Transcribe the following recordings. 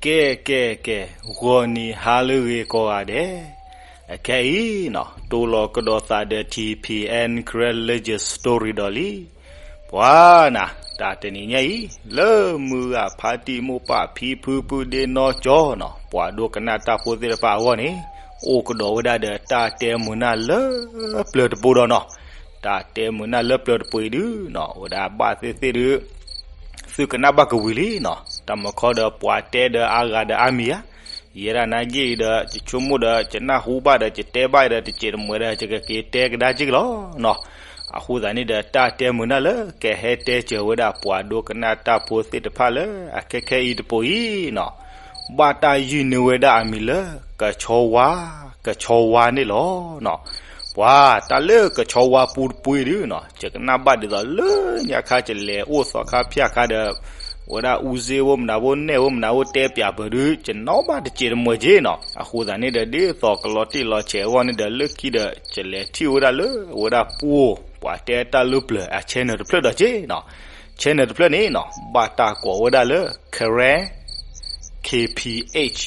ကဲ ကဲ ကဲ, ဂီၤနံၤဟါလၢအဂ့ၤကိးဂၤဒဲး, အခဲအံၤနီၤ တိၢ်လီၤကဒီးသးဒီး ထံၣ်ဖံး and Karen Legend Story ဒီးလံ. ပှၤနၤ တၢ်တနံၤညါအံၤ လၢမုၢ်ဂၤဖါတံၢ်မိၢ်ပၢ်ဖံဖုပုၢ်ဒ့နီၢ်ကၠီနီၤ ပှၤဒိကနၣ်တၢ်ဖိသ့ၣ်တဖၣ်အဂီၢ်န့ၣ် အိၣ်ကဒီးဝဲဒၣ်ဒီးတၢ်တဲမုာ်နၢ်လၢပျၢၤတပိၤဒီးနီၤ, တၢ်တဲမုာ်နၢ်လၢပျၢၤတပိၤအံၤဒုနီၤ အိၣ်ဝဲဒၣ်ဘၣ်သ့ၣ်သ့ၣ်ဒု သုကနၣ်ဘၣ်ကဝံၤလံနီၤ. တၢ်မုၢ်ခီဒီးပှၤတဲဒီးအါဂၤဒီးအါမံၤဧါ, ယဲဒၣ်နာ်က့ဒီး ယဆိကမိၣ်ဒီး ယနၢ်ဟူဘၣ်ဒီး ယတဲဘၣ်ဒီး တစဲးတမှဲးဒီး ယကက့ၤတဲကဒါက့ၤလီၤနီၤ. အဃိသတးန့ၣ်ဒီး တၢ်တဲမုာ်နၢ်လၢကဟဲတဲစၢၤဝဲဒၣ် ပှၤဒိကနၣ်တၢ်ဖိသ့ၣ်တဖၣ်လၢအခဲခဲအံၤတပိၤအံၤနီၤ ဘၣ်တၢ်ယုၢ်န့ၢ်ဝဲဒၣ်အမံၤလၢ ကဆီဝါ, ကဆီဝါန့ၣ်လီၤနီၤ. ပှၤတၢ်လၢကဆီဝါပူတပူအံၤဒုနီၤ ယကနၣ်ဘၣ်ဒ်သိးလၢညါခါ ယလဲၤအိၣ်သီခါဖၠၣ်ခါဒီး ဝဲဒၣ်အူစ့ဖိမနုၤဖိ နဲၣ်ဖိမနုၤဖိ တဲပၠးပၢၢ်ဒု ယနီၣ်ဘၣ်တစဲးတမှဲးက့နီၤ. အဃိသတးန့ၣ်ဒီး ဒ်သိးကလီၤတံၢ်လီၤဆဲးအဂီၢ်န့ၣ်ဒီး လၢခံဒီး ယလဲၤထံၣ်ဝဲဒၣ်လၢ ဝဲဒၣ်ပှိၢ် ပှၤတဲတၢ်လၢပျၢၤအ channel တဖျၢၣ်ဒီးက့နီၤ. channel တဖျၢၣ်န့ၣ်နီၤ ဘၣ်တၢ်ကိးဝဲဒၣ်လၢ Karen K P H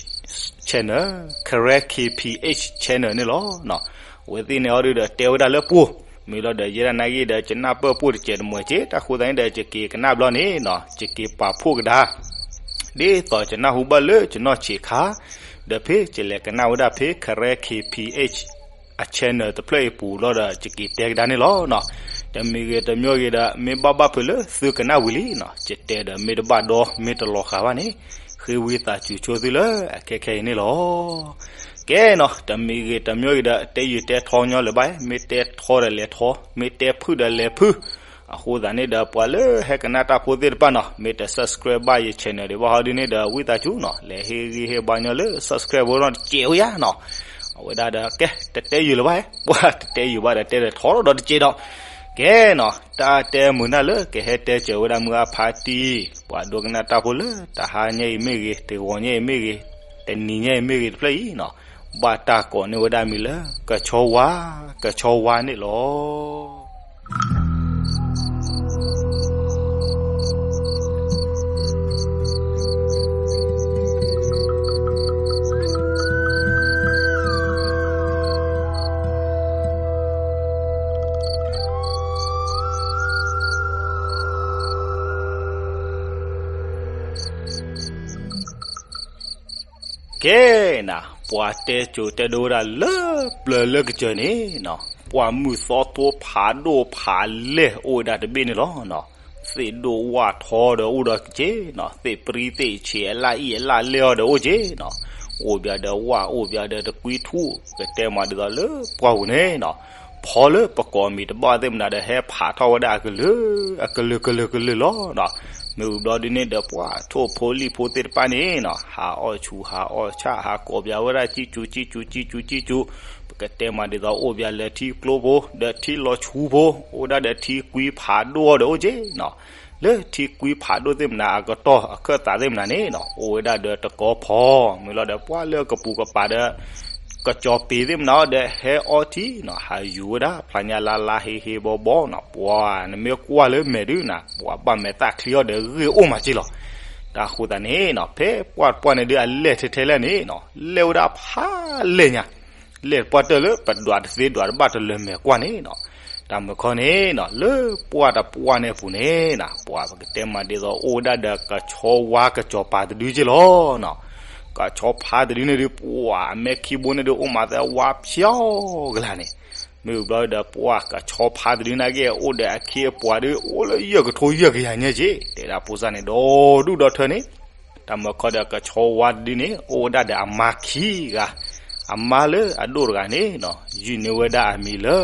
channel, Karen K P H channel န့ၣ်လီၤနီၤ. အဝဲသ့ၣ်န့ၣ်အီၤဒုဒီး တဲဝဲဒၣ်လၢပှိၢ်, မ့ၢ်လီၤဒီး ယဲဒၣ်နာ်က့ဒီး ယနၢ်ပၢၢ်ပှိၢ်တစဲးတမှဲးက့, တၢ်ဃိသတးန့ၣ်ဒီး ယက့ၤကနၣ်ဘျီန့ၣ်နီၤ ယက့ၤပာ်ဖှိၣ်ကဒါ ဒ်သိးယနၢ်ဟူဘၣ်လၢယနီၢ်ဆံးခါ, ဒီးဖဲယလဲၤကနၣ်ဝဲဒၣ်ဖဲ Karen K P H အ channel တဖျၢၣ်အံၤပူၤလီၤဒီး ယက့ၤတဲကဒါန့ၣ်လီၤနီၤ. တမံၤဂ့ၤတမံၤဂ့ၤဒီး မ့ၢ်ဘၣ်ဘၣ်ဖုးလၢသုကနၣ်ဝံၤလံနီၤ ယတဲဒီးမ့ၢ်တဘၣ်ဒီး မ့ၢ်တလီၤဃာ်ဘၣ်န့ၣ် ဃ့ဝံသးစူၤဆိသုလၢအခဲခဲအံၤန့ၣ်လီၤ. ကဲနီၤ တမံၤဂ့ၤတမံၤဂ့ၤဒီး တဲယုာ်တဲထီညီလၢၤဘၣ်, မ့ၢ်တဲထီဒီးလဲၤထီ, မ့ၢ်တဲဖုၣ်ဒီးလဲၤဖုၣ်. အဃိသတးန့ၣ်ဒီး ပှၤလၢဟဲကနၣ်တၢ်ဖိသ့ၣ်တဖၣ်နီၤ မ့ၢ်တ subscribe ဘၣ်ယ channel ဒံးဘၣ်ဟီဒုန့ၣ်ဒီး ဝံသးစူၤနီၤ လဲၤဟ့ၣ်ဂံၢ်ဟ့ၣ်ဘါညီလၢ subscribe ဖိနီၤ တစဲးဝဲယါနီၤ. အဝဲဒၣ်ဒီး ကဲ တတဲယုာ်လၢၤဘၣ်, ပှၤတတဲယုာ်ဘၣ်ဒီး တဲဒီးထီဒီးတစဲးဒီး ကဲနီၤ တၢ်တဲမုာ်နၢ်လၢကဟဲတဲစၢၤဝဲဒၣ်မုၢ်အါဖါတံၢ် ပှၤဒိကနၣ်တၢ်ဖိလၢ တဟါညါအံၤမ့ၢ်ဂ့ၤ, တဂီၤညါအံၤမ့ၢ်ဂ့ၤ, တနံၤညါအံၤမ့ၢ်ဂ့ၤတဖျၢၣ်အံၤနီၤ ဘၣ်တၢ်ကိးန့ၢ်ဝဲဒၣ်မံၤလၢ ကဆီဝါ, ကဆီဝါန့ၣ်လီၤ. ကဲနၤ ပှၤတဲစိၤတဲဒိဝဲဒၣ်လၢ ပျၢၤလၢကစၢၢ်န့ၣ်နီၤ ပှၢ်မုၢ်သီထိဖးဒိၣ်ဖးလဲၢ်အိၣ်ဝဲဒၣ်တဘ့ၣ်န့ၣ်လီၤနီၤ. သ့ၣ်ဒိၣ်ဝၣ်ထီဒီးအိၣ်ဒီးက့နီၤ, သ့ၣ်ပြံသ့ၣ်ဆံးအလၣ်အံၣ်အလၣ်လဲၢ်အီၤဒီးအိၣ်က့နီၤ, အိၣ်ဘၣ်ဒီးဝၣ် အိၣ်ဘၣ်ဒီးတကွံထူၣ်, ပကတဲမးဒ်သိးလၢပှၢ်ပူၤန့ၣ်နီၤ ဖီလၢပကိးမံၤတဘၣ်သ့ၣ်မနုၤဒီး ဟဲဖးထီၣ်ဝဲဒၣ်အကလုာ် အကလုာ်ကလုာ်ကလုာ်လီၤနီၤ. မ့ၢ်ဝံၤဘျီဒ်န့ၣ်ဒီး ပှၢ်ထိၣ်ဖိလံၣ်ဖိသ့ၣ်တဖၣ်န့ၣ်နီၤ ဟးအီၣ်ဆူၣ်ဟးအီၣ်ဆၣ် ဟးကိးဘၣ်ဝဲဒၣ် ကံကၠူကံကၠူကံကၠူကံကၠူ, ပကတဲမးဒ်သိးအိၣ်ဘၣ်လၢထံကျိဖိ ဒီးထံလီၤဆူဖိ အိၣ်ဝဲဒၣ်ဒီးထံကွံဖးဒိၣ်အီၤဒီးအိၣ်က့နီၤ. လၢထံကွံဖးဒိၣ်သ့ၣ်မနုၤအကတီၢ်အခၢၣ်သးသ့ၣ်မနုၤန့ၣ်နီၤ အိၣ်ဝဲဒၣ်ဒီးတကီဖီ, မ့ၢ်လီၤဒီးပှၢ်လၢကပူၤကပၤဒီး ကစီၤပ့ၤသ့ၣ်မနုၤဒီးဟဲအီထံနီၤ ဟးယူၤဝဲဒၣ် ဖျါညါလါလါဟ့ဟ့ဘီဘီနီၤ, ပှၢ်နမ့ၢ်ကွၢ်လၢမဲာ်ဒုနီၤ ပှၢ်ဘၣ်မဲာ်သၣ်ချံအီၤဒီးဂ့ၢ်အိၣ်မးက့လီၤ. တၢ်ဃိသတးန့ၣ်နီၤ ဖဲပှၢ်တပှၢ်န့ၣ်ဒုအလဲၢ်ထဲထဲလဲၢ်န့ၣ်နီၤ လဲၢ်ဝဲဒၣ်ဖးလဲၢ်ညါ လဲၢ်ပှၢ်တၢၢ်လၢပဒွးတသ့ဒွးတဘၣ်တလၢၤမဲာ်ကွၢ်န့ၣ်နီၤ. တၢ်မုၢ်ခီန့ၣ်နီၤ လၢပှၢ်တပှၢ်န့ၣ်အပူၤန့ၣ်နီၤ ပှၢ်ပကတဲမးဒ်သိးအိၣ်ဝဲဒၣ်ဒီးကဆီဝါကစီၤပၤတဒုက့လီၤ. ကဆီဖါတဒုန့ၣ်ဒု ပှၢ်အမဲာ်ခံဘိန့ၣ်ဒု အိၣ်မးသးဝါဖျီကလာ်န့ၣ်, မ့ၢ်ဝံၤဘျီဒီးပှၢ်ကဆီဖါတဒုန့ၣ်က့ အိၣ်ဒီးအခ့အပှၤဒု အိၣ်လၢယဲၢ်ကထိယဲၢ်ကယၤညါက့ တဲဒၣ်ဖိစၢ်န့ၣ် ဒီဒူၣ်ဒီထၢန့ၣ် တၢ်မုၢ်ခီဒီးကဆီဝါတဒုန့ၣ် အိၣ်ဝဲဒၣ်ဒီးအမါခံဂၤ, အမါလၢအဒိၣ်တဂၤန့ၣ်နီၤ ယုၢ်န့ၢ်ဝဲဒၣ်အမံၤလၢ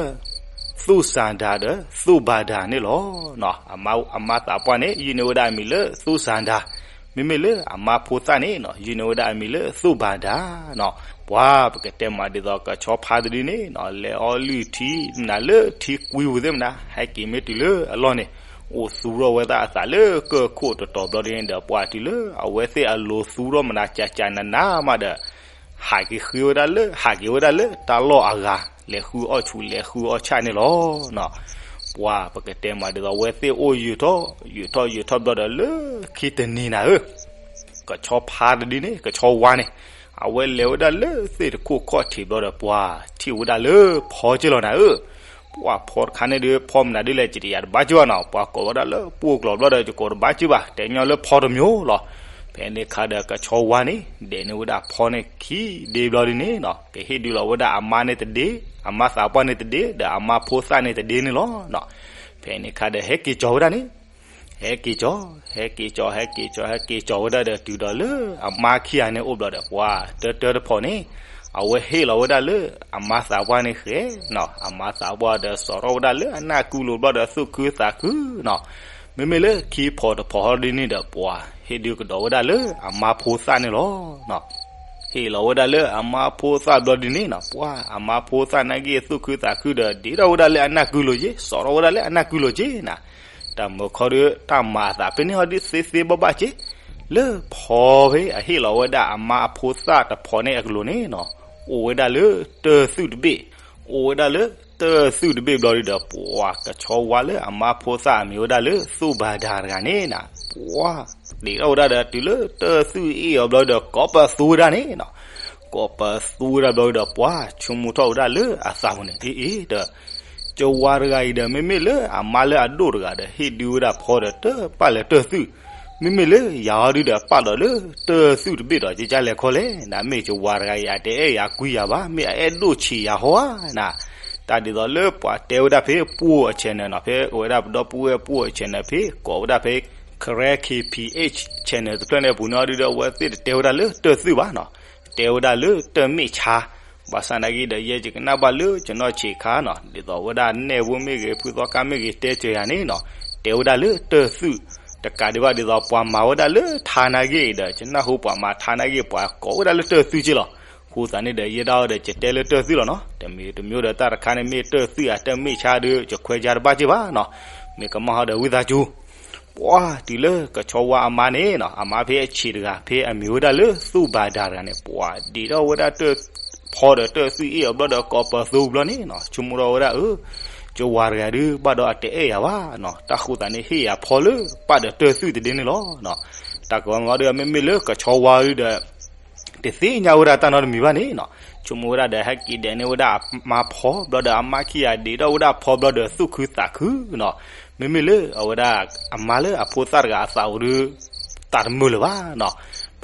သူၣ်စၣ်ဒၤဒီးသူၣ်ဘၣ်ဒၤန့ၣ်လီၤ. အမါသးပှၢ်န့ၣ် ယုၢ်န့ၢ်ဝဲဒၣ်အမံၤလၢသူၣ်စၣ်ဒၤ, မ့မ့ၢ်လၢအမါဖိသၣ်န့ၣ်နီၤ ယုၢ်န့ၢ်ဝဲဒၣ်အမံၤလၢသူၣ်ဘၣ်ဒၤနီၤ. ပှၢ်ပကတဲမးဒ်သိးကဆီဖါတဒုန့ၣ်နီၤ လဲၤအီလုၢ်ထံမနုၤလၢထံကွံပူၤသ့ၣ်မနုၤ ဟဲက့ၤမ့ၢ်တုၤလၢအလီၢ်န့ၣ် အိၣ်သူထီၣ်ဝဲဒၣ်အသးလၢကၢၢ်ခိၣ်တတီၤဘျီဒ်န့ၣ်ဒီး ပှၢ်တုၤလၢအဝဲသ့ၣ်အလိၤသူထီၣ်မနုၤကၠးကၠးနးနးမးဒီး ဟးက့ၤဃ့ဝဲဒၣ်လၢ ဟးက့ၤဝဲဒၣ်လၢတၢ်လီၢ်အဂၤ လဲၤဃုအီၣ်ဆူၣ်လဲၤဃုအီၣ်ဆၣ်န့ၣ်လီၤ. ပှၢ်ပကတဲမးဒ်သိး အဝဲသ့ၣ်အိၣ်ယုာ်ထီၣ် ယုာ်ထီၣ်ယုာ်ထီၣ်ဘျီဒီးလၢခံတနံၤနၤဧၢ ကဆီဖါတဒုန့ၣ် ကဆီဝါန့ၣ် အဝဲလဲၤဝဲဒၣ်လၢသ့ၣ်တခိၣ်ခီၣ်ထံးဘျီဒီး ပှၤထံၣ်ဝဲဒၣ်လၢဖီက့ၢ်လီၤနၤဧၢ, ပှၤဖီတခါန့ၣ်ဒုး ဖီမနုၤဒ်လဲၣ် ယတယာ်တဘၣ်ကၢဘၣ်နီၤ, ပှၤကိးဝဲဒၣ်လၢပှိၢ်ကျိၤဘျီဒီး ယကိးတဘၣ်ကၢဘၣ်, တဲညီလၢဖီတမံၤလီၤ. ဖဲန့ၣ်ခါဒီး ကဆီဝါန့ၣ် ဒဲးန့ၢ်ဝဲဒၣ်ဖီန့ၣ်ခံဒ့ဘျီဒ်န့ၣ်နီၤ, ကဟ့ၣ်ဒုးလီၤဝဲဒၣ်အမါန့ၣ်တဒ့, အမါသးပှၢ်န့ၣ်တဒ့, ဒီးအမါဖိသၣ်န့ၣ်တဒ့န့ၣ်လီၤ. ဖဲန့ၣ်ခါဒီး ဟဲက့ၤကၠီၤဝဲဒၣ်န့ၣ် ဟဲက့ၤကၠီၤ, ဟဲက့ၤကၠီၤ, ဟဲက့ၤကၠီၤ, ဟဲက့ၤကၠီၤဝဲဒၣ်ဒီး တုၤဒီးလၢအမါခံဂၤန့ၣ်အိၣ်ဘျီဒီး ပှၤတၢတၢတဖီန့ၣ် အဝဲဟ့ၣ်လီၤဝဲဒၣ်လၢအမါသးပှၢ်န့ၣ်ဃဲနီၤ, အမါသးပှၢ်ဒီး စိာ်ထီၣ်ဝဲဒၣ်လၢအနၢ်ကုလိၤဘျီဒီး သူၣ်ခုသးခုနီၤ. မ့မ့ၢ်လၢခံဖီတဖီဟီဒ်န့ၣ်ဒီး ပှၤဟ့ၣ်ဒုးကဒီးဝဲဒၣ်လၢအမါဖိသၣ်န့ၣ်လီၤ. ဟ့ၣ်လီၤဝဲဒၣ်လၢအမါဖိသၣ်ဘျီဒ်န့ၣ်နီၤ, ပှၤအမါဖိသၣ်နာ်က့ သူၣ်ခုသးခုဒီး ဒ့းထီၣ်ဝဲဒၣ်လၢအနၢ်ကုလိၤက့, စိာ်ထီၣ်ဝဲဒၣ်လၢအနၢ်ကုလိၤက့နီၤ. တၢ်မုာ်ခီဒီး တၢ်မၤအသးဖဲန့ၣ်ဟီဒ်သ့သ့ဘၣ်ဘၣ်က့, လၢဖီဖဲအဟ့ၣ်လီၤဝဲဒၣ်အမါအဖိသၣ်တဖီန့ၣ်အကလိၤန့ၣ်နီၤ, အိၣ်ဝဲဒၣ်လၢတၢၢ်သွံၣ်တဘ့ၣ်, အိၣ်ဝဲဒၣ်လၢတၢၢ်သွံၣ်တဘ့ၣ်ဘျီဒ်ဒီး ပှၤကဆီဝါလၢအမါဖိသၣ်အမံၤဝဲဒၣ်လၢ သူၣ်ဘၣ်ဒါတဂၤန့ၣ်နီၤ, ပှၤ ဒ့းထီၣ်ဝဲဒၣ်ဒီး တုၤလၢတၢၢ်သွံၣ်အ့ၣ်အီၤဘျီဒီး ကိးပသူဝဲဒၣ်န့ၣ်နီၤ. ကိးပသူဝဲဒၣ်ဘျီဒီး ပှၤဆိကမိၣ်ထီၣ်ဝဲဒၣ်လၢအသးပူၤန့ၣ် အ့ၣ်အ့ၣ်ဒီး ကဆီဝါတဂၤအံၤဒီး မ့မ့ၢ်လၢအမါလၢအဒိၣ်တဂၤဒီး ဟ့ၣ်ဒုးဝဲဒၣ်ဖီဒီး တၢ်ပာ်လၢတၢၢ်သွံၣ်, မ့မ့ၢ်လၢယၤဟီဒုဒီး ပာ်ဒီးလၢတၢၢ်သွံၣ်တဘ့ၣ်ဒီး ကကလဲၤခီလဲၣ်နၤ, မ့ၢ်ကဆီဝါတဂၤအံၤ အတအဲၣ်ယၤကွံယၤဘၣ်, မ့ၢ်အအဲၣ်ဒိၣ်ဆံးယၤဟီဧါနၤ. တၢ်ဒ်သိးလၢပှၤတဲဝဲဒၣ်ဖဲပှိၢ်အ channel နီၤ, ဖဲအိၣ်ဝဲဒၣ်ပဒီပုၢ်ဝဲၢ်ပှိၢ်အ channel ဖဲ ကိးဝဲဒၣ်ဖဲ Karen K P H channel တဖျၢၣ်န့ၣ်အပူၤန့ၣ် အီၤဒုဒီး အဝဲသ့ၣ်တတဲဝဲဒၣ်လၢတၢၢ်သွံၣ်ဘၣ်နီၤ, တဲဝဲဒၣ်လၢတၢၢ်မ့ၣ်ဆါ, ဘၣ်ဆၣ်နာ်က့ဒီး ယဲယကနၣ်ဘၣ်လၢကနီၢ်ဆံးခါနီၤ, ဒ်သိးဝဲဒၣ်နဲၣ်ဖိမ့ၢ်ဂ့ၤ ဖုသီခါမ့ၢ်ဂ့ၤ တဲစၢၤယၤန့ၣ်နီၤ, တဲဝဲဒၣ်လၢတၢၢ်သွံၣ်, တကးဒံးဘၣ် ဒ်သိးပှၤမၤဝဲဒၣ်လၢထါနာ်က့ဒီး ကနၢ်ဟူပှၤမၤထါနာ်က့ ပှၤကိးဝဲဒၣ်လၢတၢၢ်သွံၣ်က့လီၤ. အဃိသတးန့ၣ်ဒီး ယဲဒၣ်အီၤဒီး ကတဲလၢတၢၢ်သွံၣ်လီၤနီၤ, တမံၤတမံၤဒီး တၢ်တခါန့ၣ်မ့ၢ်တၢၢ်သွံၣ်ဧါ တၢၢ်မ့ၣ်ဆါဒီး ကခွဲးကါတဘၣ်က့ဘၣ်နီၤ, မ့ၢ်ကမၣ်ဟီဒီးဝံသးစူၤ ပှၤတုၤလၢကဆီဝါအမါန့ၣ်နီၤ, အမါဖဲအဆံးတဂၤ ဖဲအမံၤဝဲဒၣ်လၢသူၣ်ဘၣ်ဒါတဂၤန့ၣ် ပှၤဒ့းထီၣ်ဝဲဒၣ်တၢၢ်ဖီဒီးတၢၢ်သွံၣ်အ့ၣ်အီၤဘျီဒီး ကိးပသူဘျီန့ၣ်နီၤ, ဆိကမိၣ်ထီၣ်ဝဲဒၣ် အၢ ကဆီဝါတဂၤဒုး ဘၣ်ဒီးအတအဲၣ်ယၤဘၣ်နီၤ, တၢ်ဃိသတးန့ၣ် ဟ့ၣ်ယၤဖီလၢပာ်ဒီးတၢၢ်သွံၣ်တဒ့န့ၣ်လီၤ. တၢ်ကမၤမၤဒီး မ့မ့ၢ်လၢကဆီဝါဒုဒီး တသ့ၣ်ညါဝဲဒၣ်တၢ်နီတမံၤဘၣ်န့ၣ်နီၤ, ဆိကမိၣ်ဝဲဒၣ်ဒီး ဟဲက့ၤဒဲးန့ၢ်ဝဲဒၣ်အမါဖီဘျီဒီး အမါခံဂၤဒ့းထီၣ်ဝဲဒၣ်ဖီဘျီဒီး သူၣ်ခုသးခုနီၤ, မ့မ့ၢ်လၢအဝဲဒၣ်အမါလၢအဖိသၣ်တဂၤအသးအိၣ်ဒီး သးတမုာ်လၢၤဘၣ်နီၤ,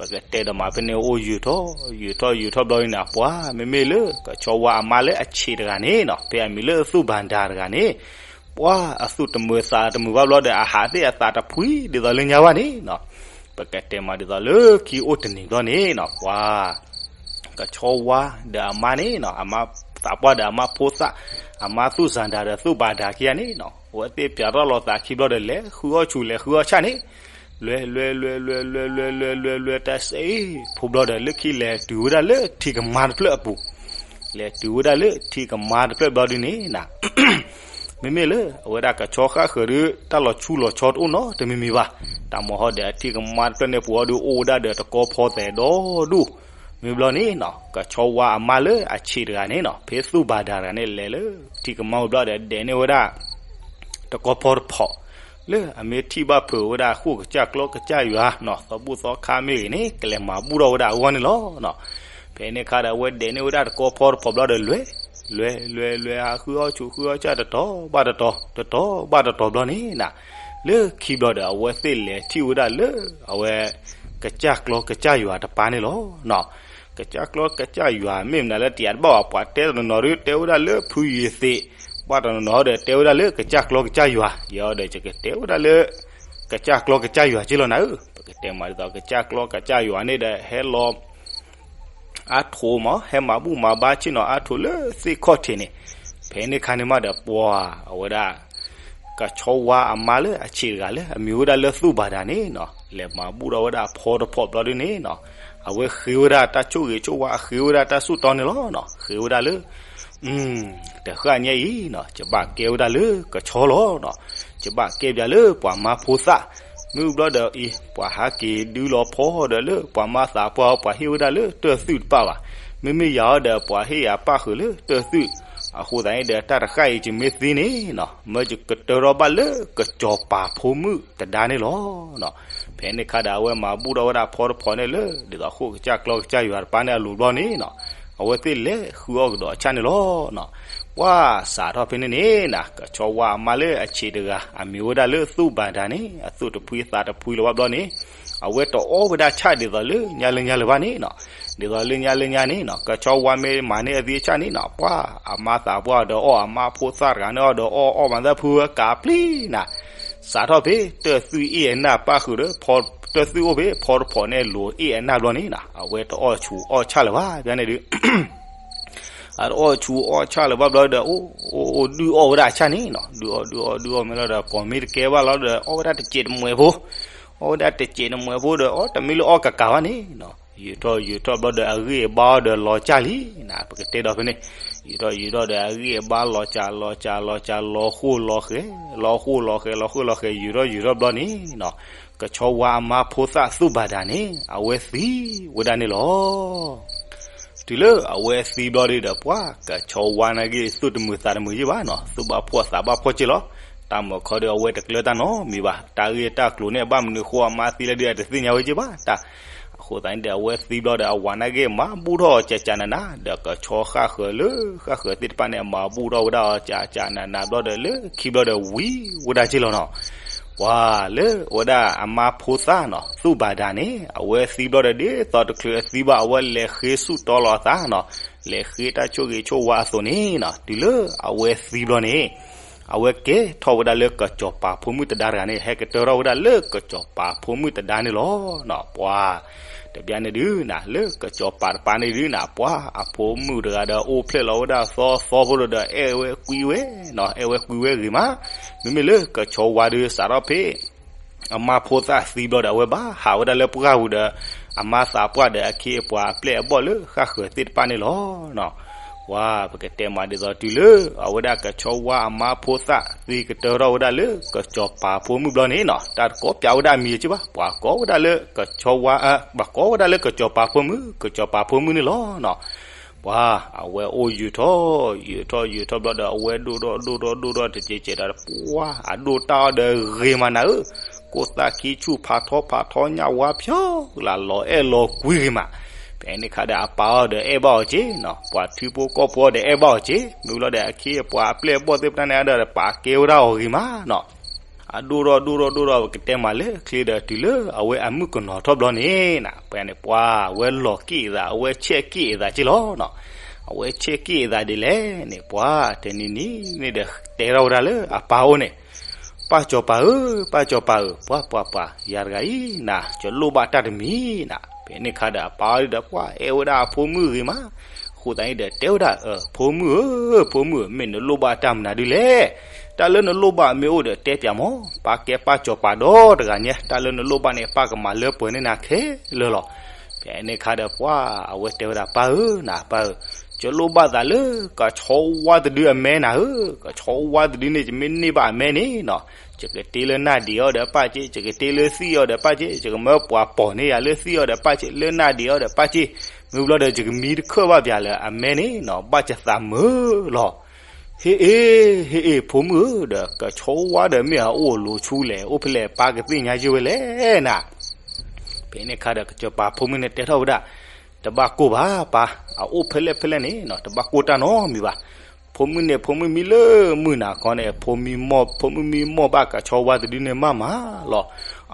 ပကတဲဒီးမးဖဲန့ၣ်အိၣ်ယုာ်ထီၣ် ယုာ်ထီၣ်ယုာ်ထီၣ်ဘျီန့ၣ်နီၤ, ပှၤမ့မ့ၢ်လၢကဆီဝါအမါလၢအဆံးတဂၤန့ၣ်နီၤ, ဖဲအမံၤလၢသူၣ်ဘၣ်ဒါတဂၤန့ၣ် ပှၤအသူၣ်တမုာ်သးတမုာ်ဘၣ်ဘျီဒီး အဟးသ့ၣ်အသးတဖှံဒ်သိးလၢညါဘၣ်န့ၣ်နီၤ, ပကတဲမးဒ်သိးလၢခံအိၣ်တနံၤဘျီန့ၣ်နီၤ, ပှၤ ကဆီဝါဒီးအမါန့ၣ်နီၤ, အမါသးပှၢ်ဒီးအမါဖိသၣ်, အမါသူၣ်စၢ်ဒါဒီးသူၣ်ဘၣ်ဒါခံဂၤန့ၣ်နီၤ, အဝဲသ့ၣ်ပၠးထီၣ်လိာ်သးခံဘျီဒီး လဲၤဃုအီၣ်ဆူၣ် လဲၤဃုအီၣ်ဆၣ်န့ၣ်, လွဲလွဲလွဲလွဲလွဲလွဲလွဲလွဲလွဲ တၢ်စ့ဖိဘျီဒီး လၢခံလဲၤတုၤဝဲဒၣ်လၢထံကမါတဖျၢၣ်အပူၤ, လဲၤတုၤဝဲဒၣ်လၢထံကမါတဖျၢၣ်ဘျီဒုန့ၣ်နီၤ မ့မ့ၢ်လၢအဝဲဒၣ်ကဆီဃၣ်ဃၢၤဒီး တၢ်လီၤဆူလီၤဆီတအိၣ်နီတမံၤမံၤဘၣ်. တၢ်မၤဟီဒီးအထံကမါတဖျၢၣ်န့ၣ်ပူၤအီၤဒီး အိၣ်ဝဲဒၣ်ဒီးတကီဖီသဲးဒီဒူၣ်, မ့ၢ်ဘျီန့ၣ်နီၤ ကဆီဝါအမါလၢအဆံးတဂၤန့ၣ်နီၤ ဖဲသူၣ်ဘၣ်ဒါတဂၤန့ၣ် လဲၤလၢထံကမါဝံၤဘျီဒီး ဒဲးန့ၢ်ဝဲဒၣ် တကီဖီတဖီ လၢအမ့ၢ်ထံၣ်ဘၣ်ဖုးဝဲဒၣ်ဃိၣ်ကစၢ်ကျီကစၢ်ယွၤနီၤ သီဘူၣ်သီခါမ့ၢ်ဂ့ၤန့ၣ် ကလဲၤမၤဘူၣ်ထီၣ်ဝဲဒၣ်အဂီၢ်န့ၣ်လီၤ. ဖဲန့ၣ်အခါဒီး အဝဲဒဲးန့ၢ်ဝဲဒၣ်တကီဖီတဖီဘျီဒီး လွဲလွဲလွဲလွဲ ဟးဃုအီၣ်ဆူၣ်ဃုအီၣ်ဆၣ်တတီၤဘၣ်တတီၤ တတီၤဘၣ်တတီၤဘျီန့ၣ်နီၤ လၢခံဘျီဒီး အဝဲသ့ၣ်လဲၤထံၣ်ဝဲဒၣ်လၢ အဝဲ ကစၢ်ကျီကစၢ်ယွၤတပၤန့ၣ်လီၤ. ကစၢ်ကျီကစၢ်ယွၤ မ့ၢ်မနုၤလၢတယးတဘၣ်ဘၣ် ပှၤတဲတနီၤနီၤဒီး တဲဝဲဒၣ်လၢဖုယံၤသ့း, ဘၣ်တနီၤနီၤဒီး တဲဝဲဒၣ်လၢကစၢ်ကျီကစၢ်ယွၤ, ယဲဒီးယကတဲဝဲဒၣ်လၢ ကစၢ်ကျီကစၢ်ယွၤက့လီၤနၤဧၢ, ပကတဲမးဒ်သိး ကစၢ်ကျီကစၢ်ယွၤန့ၣ်ဒီး ဟဲလီၤ အါထိးမး ဟဲမၤဘူၣ်မၤဘါဆ့ၣ်နီၤအါထိးလၢသ့ၣ်ခီၣ်ထံးန့ၣ်, ဖဲန့ၣ်ခါန့ၣ်မးဒီး ပှၤအဝဲဒၣ် ကဆီဝါအမါလၢအဆံးတဂၤလၢအမံၤဝဲဒၣ်လၢသူၣ်ဘၣ်ဒါန့ၣ်နီၤ လဲၤမၤဘူၣ်ထီၣ်ဝဲဒၣ်ဖီတဖီဘျီဒုန့ၣ်နီၤ, အဝဲဃ့ဝဲဒၣ်တၢ်ဆိၣ်ဂ့ၤဆိၣ်ဝါ အဃ့ဝဲဒၣ်တၢ်ဆူၣ်တီန့ၣ်လီၤနီၤ, ဃ့ဝဲဒၣ်လၢ တဃၣ်ညါအံၤနီၤ ယဘၣ်ကဲဝဲဒၣ်လၢကဆီလီၤနီၤ, ယဘၣ်ကဲပၠးလၢပှၤမါဖိသၣ်, မ့ၢ်ဘျီဒီးအံၤ ပှၤဟးက့ၤဒုးလီၤဖီဒီးလၢပှၤမါသးပှၢ်အီၤ ပှၤဟ့ၣ်ဝဲဒၣ်လၢတၢၢ်သွံၣ်တပာ်ဘၣ်, မ့မ့ၢ်ယၤအီၤဒီး ပှၤဟ့ၣ်ယၤပၣ်ဃုာ်လၢတၢၢ်သွံၣ် အဃိသတးန့ၣ်ဒီး တၢ်တဃၣ်အံၤယမ့ၢ်သံန့ၣ်နီၤ မၢယကတၢၢ်ထီၣ်ဘၣ်လၢကစီၤပၤဖိမုၣ်တဒါန့ၣ်လီၤ. ဖဲန့ၣ်ခါဒီး အဝဲမၤဘူၣ်ထီၣ်ဝဲဒၣ်ဖီတဖီန့ၣ်လၢ ဒ်သိးဃိၣ်ကစၢ်ကျီကစၢ်ယွၤတပၢ်န့ၣ်အလိၤဘျီန့ၣ်နီၤ အဝဲသ့ၣ်လဲၤဃုအီၣ်ကဒီးအဆၣ်န့ၣ်လီၤ. ပှၢ်စးထီၣ်ဖဲန့ၣ်န့ၣ်နီၤ ကဆီဝါအမါလၢအဆံးတဂၤ အမံၤဝဲဒၣ်လၢသူၣ်ဘၣ်ဒါန့ၣ် အသူၣ်တဖှံသးတဖှံလၢၤဘၣ်ဘျီန့ၣ် အဝဲတအီၣ်ဝဲဒၣ်ဆၣ်ဒ်သိးလၢညါလၢညါလၢၤဘၣ်န့ၣ်နီၤ. ဒ်သိးလၢညါလၢညါန့ၣ်နီၤ ကဆီဝါမ့ၢ်မၤန့ၢ်အသံအဆၣ်န့ၣ်နီၤ ပှၢ်အမါသးပှၢ်ဒီးအီၣ် အမါဖိသၣ်တဂၤန့ၣ်အီၣ်ဒီးအီၣ် အီၣ်မၤသၣ်ဖုဝဲကးပျံၤနီၤ စးထီၣ်ဖဲတၢၢ်သွံၣ်အ့ၣ်အနၢ်ပၣ်ဃုာ်ဒီး ဖီတၢၢ်သွံၣ်အိၣ်ဖဲ ဖီတဖီန့ၣ်လိၤအ့ၣ်အနၢ်ဘျီန့ၣ်နီၤ အဝဲတအီၣ်ဆူးအီၣ်ဆၣ်လၢၤဘၣ် ဖဲန့ၣ်ဒုး အတအီၣ်ဆူးအီၣ်ဆၣ်လၢၤဘၣ်ဘျီဒီး အိၣ် အိၣ်ဒုးအီၣ်ဝဲဒၣ်အဆၣ်န့ၣ်နီၤ ဒုးအီၣ်ဒုးအီၣ်ဒုးအီၣ်မ့ၢ်လီၤဒီး ကိးမ့ၢ်တကဲဘၣ်လီၤဒီး အီၣ်ဝဲဒၣ်တစဲးတမှဲးဖိ အီၣ်ဝဲဒၣ်တစဲးတမှဲးဖိဒီး အီၣ်တမ့ၢ်လၢအီၣ်ကးကးဘၣ်န့ၣ်နီၤ ယုာ်ထီၣ်ယုာ်ထီၣ်ဘျီဒီး အဂံၢ်အဘါအီၤဒီးလီၤစၢ်လံနီၤ ပကတဲဒီးဖဲန့ၣ် ယုာ်ထီၣ်ယုာ်ထီၣ်ဒီး အဂံၢ်အဘါလီၤစၢ်လီၤစၢ်လီၤစၢ် လီၤဃိၣ်လီၤဃဲၤ လီၤဃိၣ်လီၤဃဲၤ လီၤဃိၣ်လီၤဃဲၤ ယုာ်ထီၣ်ယုာ်ထီၣ်ဘျီန့ၣ်နီၤ ကဆီဝါအမါဖိသၣ်သူၣ်ဘၣ်ဒါန့ၣ် အဝဲသံဝဲဒၣ်န့ၣ်လီၤ. တုၤလၢအဝဲသံဘျီဒုးဒီး ပှၢ်ကဆီဝါန့ၣ်ဂ့ၤ သူၣ်တမုာ်သးတမုာ်ယ့ၢ်ဘၣ်နီၤ သူၣ်ဘၣ်ဖှီၣ်သးဘၣ်ဖှီၣ်က့လီၤ. တၢ်မုာ်ခီဒီး အဝဲတကျၢၤတၢ်နီတမံၤဘၣ် တၢ်ဂ့ၢ်တၢ်ကျိၤန့ၣ် အဘၣ်မနုၤဃိအမါသံလဲၣ်ဒုး အတသ့ၣ်ညါဝဲက့ဘၣ်တၢ် အဃိသတးန့ၣ်ဒီး အဝဲသံဘျီဒီး အဝၤန့ၣ်ဂ့ၤ မၤဘူၣ်ထီၣ်အီၤကကနးနး ဒီးကဆီဃၣ်ဃၢၤလၢ ဃၣ်ဃၢၤသ့ၣ်တဖၣ်န့ၣ် မၤဘူၣ်ထီၣ်ဝဲဒၣ်အီၤကကနးနးဘျီဒီး လၢခံဘျီဒီးဝံၤဝဲဒၣ်က့လီၤနီၤ ပှၤလၢအဝဲဒၣ်အမါဖိသၣ်နီၤ သူၣ်ဘၣ်ဒါန့ၣ် အဝဲသံဘျီဒီး ဒ်သိးတချုးအသံဘၣ် အဝဲလဲၤဃ့ဆူၣ်တီလီၤအသးနီၤ လဲၤဃ့တၢ်ဆိၣ်ဂ့ၤဆိၣ်ဝါအသိးန့ၣ်နီၤ တုၤလၢအဝဲသံဘျီန့ၣ် အဝဲကဲထီၣ်ဝဲဒၣ်လၢကစီၤပၤဖိမုၣ်တဒါတဂၤန့ၣ် ဟဲကတၢၢ်ထီၣ်ဝဲဒၣ်လၢကစီၤပၤဖိမုၣ်တဒါန့ၣ်လီၤ. ပှၤတဘျီန့ၣ်ဒုးနၤ လၢကစီၤပၤတပၤန့ၣ်ဒုးနၤ ပှၤအဖိမုၣ်တဂၤဒီးအိၣ်ဖျဲၣ်လီၤဝဲဒၣ်သီသီဖိဒီး အဲၣ်ဝဲကွံဝဲနီၤ အဲၣ်ဝဲကွံဝဲဂ့ၤမး မ့မ့ၢ်လၢကဆီဝါဒုးစးထီၣ်ဖဲ အမါဖိသၣ်သံဘျီဒီး အဝဲဘၣ်ဟးဝဲဒၣ်လၢပှၢ်ပူၤဒီး အမါသးပှၢ်ဒီးအခ့အပှၤအပျဲၢ်အဘီၣ်လၢဃၣ်ဃၢၤသ့ၣ်တဖၣ်န့ၣ်လီၤ. ပှၤပကတဲမးဒ်သိးတုၤလၢ အဝဲဒၣ်ကဆီဝါအမါဖိသၣ်သံကတၢၢ်ထီၣ်ဝဲဒၣ်လၢကစီၤပၤဖိမုၣ်ဘျီန့ၣ်နီၤ တၢ်တကိးပၠးဝဲဒၣ်အမံၤက့ဘၣ် ပှၤကိးဝဲဒၣ်လၢကဆီဝါ ပှၤကိးဝဲဒၣ်လၢကစီၤပၤဖိမုၣ် ကစီၤပၤဖိမုၣ်န့ၣ်လီၤ. ပှၤအဝဲအိၣ်ယုာ်ထီၣ် ယုာ်ထီၣ်ယုာ်ထီၣ်ဘျီဒီး အဝဲဒိၣ်ထီၣ်ဒိၣ်ထီၣ်ဒိၣ်ထီၣ်တကဲးကဲးဒီး ပှၤအဒိၣ်တၢ်အီၤဒီးဂ့ၤမးနၤဧၢ, ကိၣ်သၣ်ခံဆူၣ်ဖးထီဖးထီညၣ်ဝါဖျိး လၢလီၤအဲၣ်လီၤကွံဂ့ၤမး, ဖဲန့ၣ်ခါဒီးအပၢ်အီၤဒီးအဲၣ်ဘၣ်အီၤက့နီၤ, ပှၤထံဖိကီၢ်ဖိအီၤဒီးအဲၣ်ဘၣ်အီၤက့, မ့ၢ်လီၤဒီးအခ့အပှၤအပျဲၢ်အဘီၣ်သ့ၣ်တဖၣ်န့ၣ်ဒီးပာ်ကဲဝဲဒၣ်အီၤဂ့ၤမးနီၤ အဒိၣ်ထီၣ်ဒိၣ်ထီၣ်ဒိၣ်ထီၣ် ပကတဲမးလၢချ့ဒီးတုၤလၢအဝဲအမုၣ်ကနီၤထီၣ်ဘျီန့ၣ်, ပှၤန့ၣ်ပှၤအဝဲလီၤက့ၣ်အသး အဝဲဆဲးက့ၣ်အသးက့လီၤနီၤ, အဝဲဆဲးက့ၣ်အသးဒ်လဲၣ်န့ၣ် ပှၤတနံၤနံၤန့ၣ်ဒီးတဲထီၣ်ဝဲဒၣ်လၢအပၢ်အိၣ်န့ၣ်, ပၢ်စီၤပၤဧၢ, ပၢ်စီၤပၤဧၢ, ပှၤပှၤပှၤ ယၤတဂၤအံၤနၤ ယလိၣ်ဘၣ်တၢ်တမံၤနၤ, ဖဲန့ၣ်ခါဒီးအပၢ်အီၤဒီးပှၤအဲၣ်ဝဲဒၣ်အဖိမုၣ်ဂ့ၤမး အဃိသတးန့ၣ်ဒီးတဲဝဲဒၣ်, ဖိမုၣ်ဧၢ, ဖိမုၣ်ဧၢ, မ့ၢ်နလိၣ်ဘၣ်တၢ်မနုၤဒ်လဲၣ်, တၢ်လၢနလိၣ်ဘၣ်မ့ၢ်အိၣ်ဒီးတဲပၠးမး, ပၢ်ကဲပၢ်စီၤပၤဒီတဂၤညါ, တၢ်လၢနလိၣ်ဘၣ်န့ၣ် ပၢ်ကမၤလၢပှဲၤန့ၢ်နၤခဲလၢာ်လီၤ. ဖဲန့ၣ်ခါဒီးပှၤအဝဲတဲဝဲဒၣ် ပၢ်ဧၢ, နၤပၢ်ဧၢ, ယလိၣ်ဘၣ်သးလၢကဆီဝါတဒုအမဲနၤဧၢ, ကဆီဝါတဒုန့ၣ် ယမ့ၢ်န့ၢ်ဘၣ်အမဲန့ၣ်နီၤ ယကတ့လၢနၢ်ဒံးအီၤဒီးပၢ်က့, ယကတ့လၢသံၣ်အီၤဒီးပၢ်က့, ယကမၢပှၤပိာ်န့ၢ်ယၤလၢသံၣ်အီၤဒီးပၢ်က့, လၢနၢ်ဒံးအီၤဒီးပၢ်က့, မ့ၢ်ဘျီဒီးယကမံတခၢၣ်ဘၣ်ပၠးလၢအမဲန့ၣ်နီၤ ဘၣ်ယသးမုာ်လီၤ. ဟ့ၣ်အ့ၣ်, ဟ့ၣ်အ့ၣ် ဖိမုၣ်ဧၢ, ဒီးကဆီဝါဒီးမ့ၢ်အအိၣ်အလိၤဆူလဲၣ်, အိၣ်ဖဲလဲၣ်ပၢ်ကသ့ၣ်ညါယုၢ်ဝဲလဲၣ်နၤ. ဖဲန့ၣ်ခါဒီးကစီၤပၤဖိမုၣ်န့ၣ်တဲထီၣ်ဝဲဒၣ်, တဘၣ်ကိၢ်ဘၣ်ပၢ်, အအိၣ်ဖဲလဲၣ်ဖဲလဲၣ်န့ၣ်နီၤ တဘၣ်ကိၢ်တၢ်နီတမံၤဘၣ်. ဖိမုၣ်န့ၣ် ဖိမုၣ်မံလၢမုၢ်နၤခီန့ၣ် ဖိမုၣ်မီၢ်, ဖိမုၣ်မံမီၢ်ဘၣ်ကဆီဝါတဒုန့ၣ်မးမးလီၤ.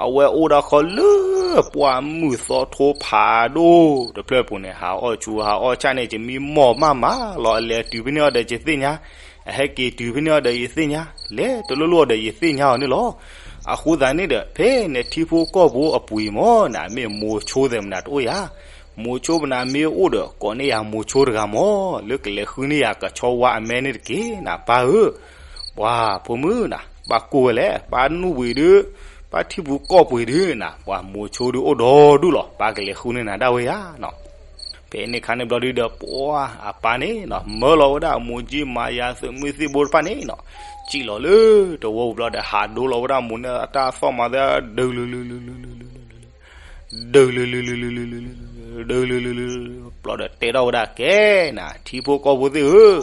အဝဲအိၣ်ဒၣ်ဃီလၢပှၢ်မုၢ်သီထိဖးဒိၣ်တဖျၢၣ်ပူၤန့ၣ် ဟးအီၣ်ဆူးဟးအီၣ်ဆၣ်န့ၣ် ယမံမီၢ်မးမးလီၤ. အလဲၤတုၤဖဲန့ၣ်အီၤဒီးယသ့ၣ်ညါ, အဟဲက့ၤတုၤဖဲန့ၣ်အီၤဒီးယသ့ၣ်ညါ, လဲၤတလိၣ်လိၣ်အီၤဒီးယသ့ၣ်ညါအီၤန့ၣ်လီၤ. အဃိသတးန့ၣ်ဒီး ဖဲနထံဖိကီၢ်ဖိအပူၤအံၤမ့ၢ်နၤ မ့ၢ်မိၤဆိသ့ၣ်မနၤတအိၣ်ယၤ မိၤဆိပနၤမ့ၢ်အိၣ်ဒီး ကိးန့ၢ်ယၤမိၤဆိတဂၤမး လၢကလဲၤဃုန့ၢ်ယၤကဆီဝါအမဲန့ၣ်တက့ၢ်နၤ ပၢ်ဧၢ. ပှၤဖိမုၣ်နၤ ပၢ်ကိၢ်ဝဲလဲၣ်, ပၢ်နုၢ်ဝံၤဒုး, ပၢ်ထံပူၤကီၢ်ပူၤဒုးနၤ ပှၤမိၤဆိဒုးအိၣ်ဒီဒူၣ်လီၤ, ပၢ်ကလဲၤဃုန့ၢ်နၤဒၣ်ဝဲယၤနီၤ. ဖဲန့ၣ်ခါန့ၣ်ဘျီဒုးဒီး ပှၤအပၢ်န့ၣ်နီၤ မၢလီၤဝဲဒၣ်မိၤကၠံမၤယၤသုးမုၢ်သံၣ်ဘိတဖၣ်န့ၣ်နီၤ, စံၣ်လီၤလၢတဝီပူၤဘျီဒီး ဟးဒိလီၤဝဲဒၣ်မိၤန့ၣ်အတၢ်သီၣ်မၤသး ဒုးလုာ်လုာ်လုာ်လုာ်လုာ်လုာ်လုာ် ဒုးလုာ်လုာ်လုာ်လုာ်လုာ်လုာ်လုာ်လုာ်လုာ်လုာ်လုာ်လုာ်လုာ်လုာ် ပျီဒီးတဲထီၣ်ဝဲဒၣ် ကဲနၤ ထံဖိကီၢ်ဖိသ့ၣ်ဧၢ,